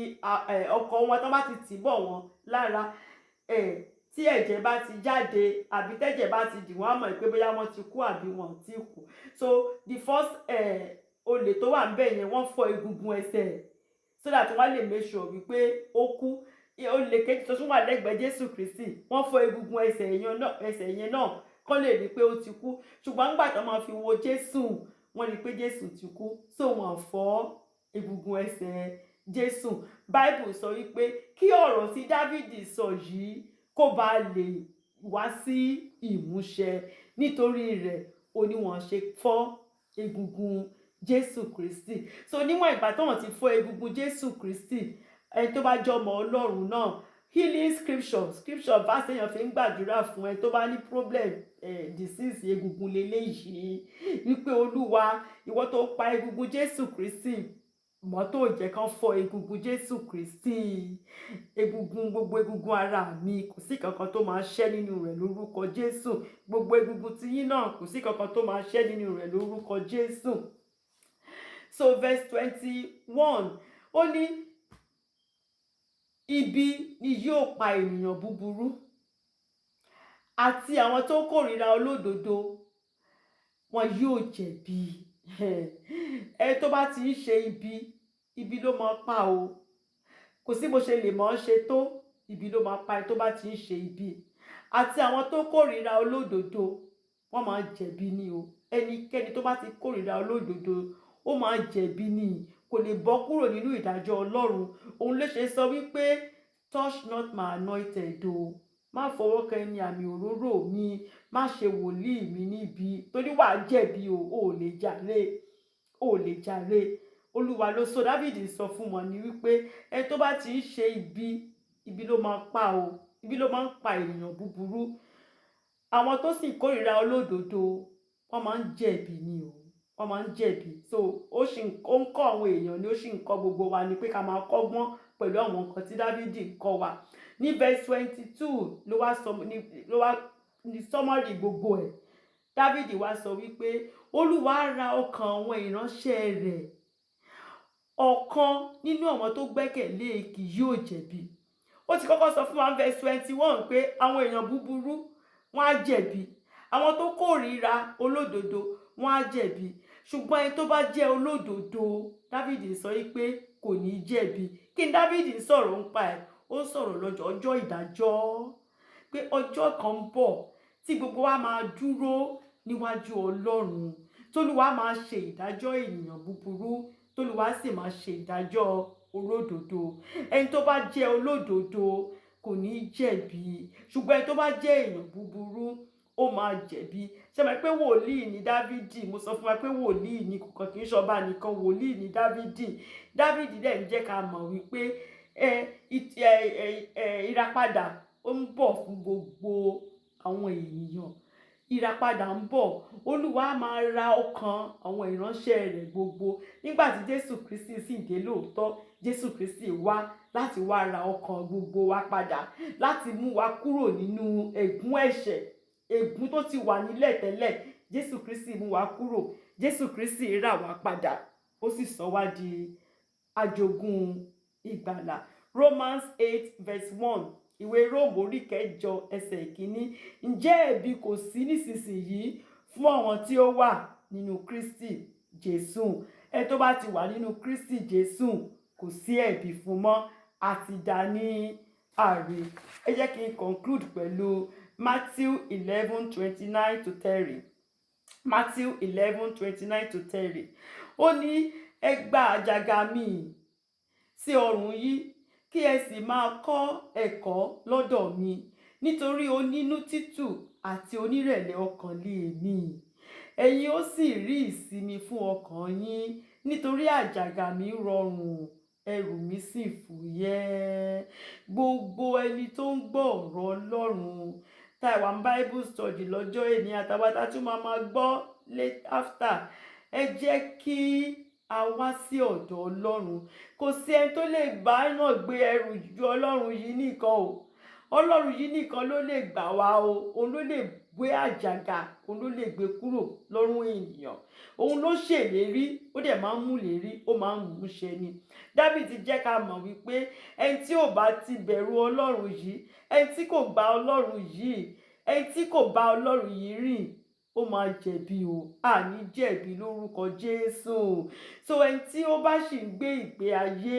ọkọ̀ wọn, tán bá ti tì bọ̀ wọ́n lára, tí ẹ̀jẹ̀ bá ti jáde àbí tẹ́jẹ̀ bá ti dì, wọ́n á mọ̀ pé bóyá wọ́n ti kú àbí wọn ò tí kú. So the first olè tó wà níbẹ̀ yẹn, wọ́n fọ́ egungun ẹsẹ̀ ẹ̀ so that wọ́n lè make sure wípé ó kú. Olè kejì tó tún wà lẹ́gbẹ̀ẹ́ Jésù Kristi, wọ́n fọ́ egungun ẹsẹ̀ yẹn náà kán lè rí i pé ó ti kú. Ṣùgbọ́n nígbà tó máa fi wo Jésù, wọ́n rí i pé Jésù ti kú, so wọ́n fọ́ egungun ẹsẹ̀ Jésù. Bible sọ wípé kí ọ̀rọ̀ tí Dávìdì sọ yìí kó bá lè wá sí ìmúṣẹ, nítorí rẹ̀ ó ní wọ́n ṣe fọ́ egungun Jésù Kristi. So níwọ̀n ìgbà tí wọ́n ti fọ́ egungun Jésù Kristi, ẹni tó bá jọmọ Ọlọ́run náà, healing scripture, scripture verse èèyàn fi ń gbàdúrà fún ẹ tó bá ní problem, disease egungun leléyìí, wípé Olúwa, ìwọ tó pa egungun Jésù Kristi mọ́, tó jẹ́ kán fọ́ egungun Jésù Kristi, egungun, gbogbo egungun ara mi, kò sí kankan tó máa ṣẹ́ nínú rẹ̀ lórúkọ Jésù. Gbogbo egungun tiyín náà, kò sí kankan tó máa ṣẹ́ nínú rẹ̀ lórúkọ Jésù. So verse 21, ó ní ibi ni yóò pa ènìyàn búburú, àti àwọn tó kórìíra olódodo, wọn yóò jẹ̀bi. Ẹ tó bá ti ń ṣe ibi, ibi ló máa pa o. Kò sí bó ṣe lè mọ̀ ọ́n ṣe tó, ibi ló máa pa ẹ tó bá ti ń ṣe ibi. Àti àwọn tó kórìíra olódodo, wọ́n máa jẹ̀bi ni o. Ẹnikẹ́ni tó bá ti kórìíra olódodo, ó máa jẹ̀bi ni. Kò lè bọ́ kúrò nínú ìdájọ́ Ọlọ́run. Òun ló ṣe sọ wípé, "Touch not my anointed" o, má fọwọ́ kan ẹni àmì òróró mi, má ṣe wòlíì mi níbi, torí wàá jẹ̀bi o. Ò lè jàre, ò lè jàre. Olúwa ló sọ. Dávìdì sọ fún wọn ní wípé ẹni tó bá ti ń ṣe ibi, ibi ló máa pa o, ibi ló máa ń pa ènìyàn búburú. Àwọn tó sì kórìíra olódodo, wọ́n máa ń jẹ̀bi ni o, wọ́n máa ń jẹ̀bi. So ó sì ń kọ́ àwọn èèyàn ni, ó sì ń kọ́ gbogbo wa ni pé ká máa kọ́gbọ́n pẹ̀lú àwọn nǹkan tí Dávìdì ń kọ́ wa. Ní verse 22 ló wá sọ ní, ló wá ní summary gbogbo ẹ̀. Dávìdì wá sọ wípé Olúwa ra ọkàn àwọn ìránṣẹ́ rẹ̀, ọ̀kan nínú àwọn tó gbẹ́kẹ̀lé kì yóò jẹ̀bi. Ó ti kọ́kọ́ sọ fún wa verse 21 pé àwọn èèyàn búburú, wọ́n á jẹ̀bi, àwọn tó kórìíra olódodo, wọ́n á jẹ̀bi, ṣùgbọ́n ẹni tó bá jẹ́ olódodo, Dávìdì sọ wípé kò ní jẹ̀bi. Kí ni Dávìdì sọ̀rọ̀ nípa ẹ̀? Ó sọ̀rọ̀ lọ́jọ́ ọjọ́ ìdájọ́, pé ọjọ́ kan ń bọ̀ tí gbogbo wa máa dúró níwájú Ọlọ́run, tólúwa máa ṣe ìdájọ́ ènìyàn búburú, tólúwa sì máa ṣe ìdájọ́ olódodo. Ẹni tó bá jẹ́ olódodo kò ní jẹ̀bi, ṣùgbọ́n ẹni tó bá jẹ́ èèyàn búburú, ó máa jẹ̀bi. Ṣe mọ̀ pé wòlíì ní Dávìdì? Mo sọ fún wa pé wòlíì ní, kò kàn kì í ṣọba nìkan, wòlíì ní Dávìdì. Dávìdì dẹ̀ ń jẹ́ ká mọ̀ wípé ẹ ẹ ìràpadà ó ń bọ̀ fún gbogbo àwọn ènìyàn. Ìràpadà ń bọ̀. Olúwa máa ra ọkàn àwọn ìránṣẹ́ rẹ̀ gbogbo. Nígbà tí Jésù Kristi sì dé lóòótọ́, Jésù Kristi wá láti wá ra ọkàn gbogbo wa padà, láti mú wa kúrò nínú ègún ẹ̀ṣẹ̀, ègún tó ti wà nílẹ̀ tẹ́lẹ̀. Jésù Kristi mú wa kúrò, Jésù Kristi rà wá padà, ó sì sọ wá di ajogún ìgbàlà. Romans 8 verse 1, ìwé Róòmù orí 8 ẹsẹ̀ 1: Ǹjẹ́ ẹ̀bi kò sí nísinsìnyí fún àwọn tí ó wà nínú Kristi Jésù? Ẹ tó bá ti wà nínú Kristi Jésù, kò sí ẹ̀bi fún mọ́, àti dá ní àre. Ẹ jẹ́ kí n conclude pẹ̀lú Matthew 11:29 to 30. Matthew 11:29 to 30. Ó ní, "Ẹ gba àjàgà mi sí ọrùn yín, kí ẹ sì máa kọ́ ẹ̀kọ́ lọ́dọ̀ mi, nítorí onínú tútù àti onírẹ̀lẹ̀ ọkàn li èmi. Ẹ̀yin ó sì rí ìsinmi fún ọkàn yín, nítorí àjàgà mi rọrùn, ẹrù mi sì fúyẹ́." Gbogbo ẹni tó ń gbọ́ ọ̀rọ̀ Ọlọ́run tá a wà ní Bible study lọ́jọ́ èní, àtàwọn tá a tún máa máa gbọ́ late after, ẹ jẹ́ kí a wá sí ọ̀dọ̀ Ọlọ́run. Kò sí ẹni tó lè bá náà gbé ẹrù ju Ọlọ́run yìí nìkan o. Ọlọ́run yìí nìkan ló lè gbà wá o. Òun ló lè gbé àjàgà, òun ló lè gbé kúrò lọ́rùn ènìyàn. Òun ló ṣèlérí, ó dẹ̀ máa ń mú lérí, ó máa ń mú ṣẹ ni. Dáfídì jẹ́ ká mọ̀ wípé ẹni tí ò bá ti bẹ̀rù Ọlọ́run yìí, ẹni tí kò gba Ọlọ́run yìí, ẹni tí kò bá Ọlọ́run yìí rìn, ó máa jẹ̀bi o. Àní jẹ̀bi lórúkọ Jésù. So ẹni tí ó bá sì ń gbé ìgbé ayé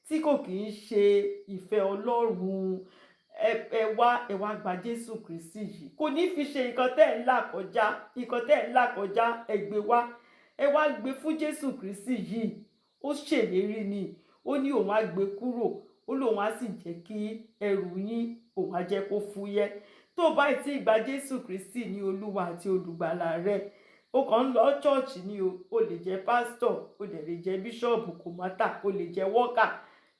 tí kò kì í ṣe ìfẹ́ Ọlọ́run, ẹ wá, ẹ wá gba Jésù Kristi yìí. Kò ní fi ṣe nǹkan tẹ́ ń là kọjá. Nǹkan tẹ́ ń là kọjá, ẹ gbé wá, ẹ wá gbé fún Jésù Kristi yìí. Ó ṣèlérí ni, ó ní òun á gbé kúrò, ó lóun á sì jẹ́ kí ẹrù yín, òun á jẹ́ kó fúyẹ́. Tó bá tí gba Jésù Kristi ní Olúwa àti Olùgbàlà rẹ, o kàn ń lọ church ni o. O lè jẹ́ pásítọ̀, o dẹ̀ lè jẹ́ bíṣọ̀bù, kò matter, o lè jẹ́ worker,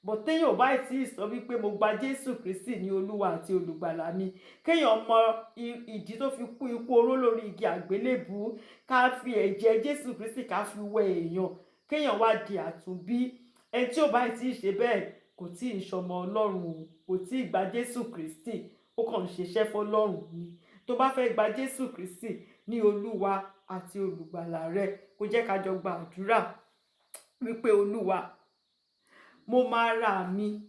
but téèyàn bá tí sọ wípé mo gba Jésù Kristi ní Olúwa àti Olùgbàlà mi, kéèyàn mọ ìdí tó fi kú ikú oró lórí igi àgbélébùú, ká fi ẹ̀jẹ̀ Jésù Kristi ká fi wẹ èèyàn, kéèyàn wá di àtúnbí, ẹni tí ò bá tí ì ṣe bẹ́ẹ̀ kò tí ì ṣọmọ Ọlọ́run o, kò tí ì gba Jésù Kristi, ó kàn ń ṣiṣẹ́ fọlọ́run ni. Tó bá fẹ́ gba Jésù Kristi ní Olúwa àti Olùgbàlà rẹ, kó jẹ́ ká jọ gba àdúrà wípé, "Olúwa, mo máa ra mi."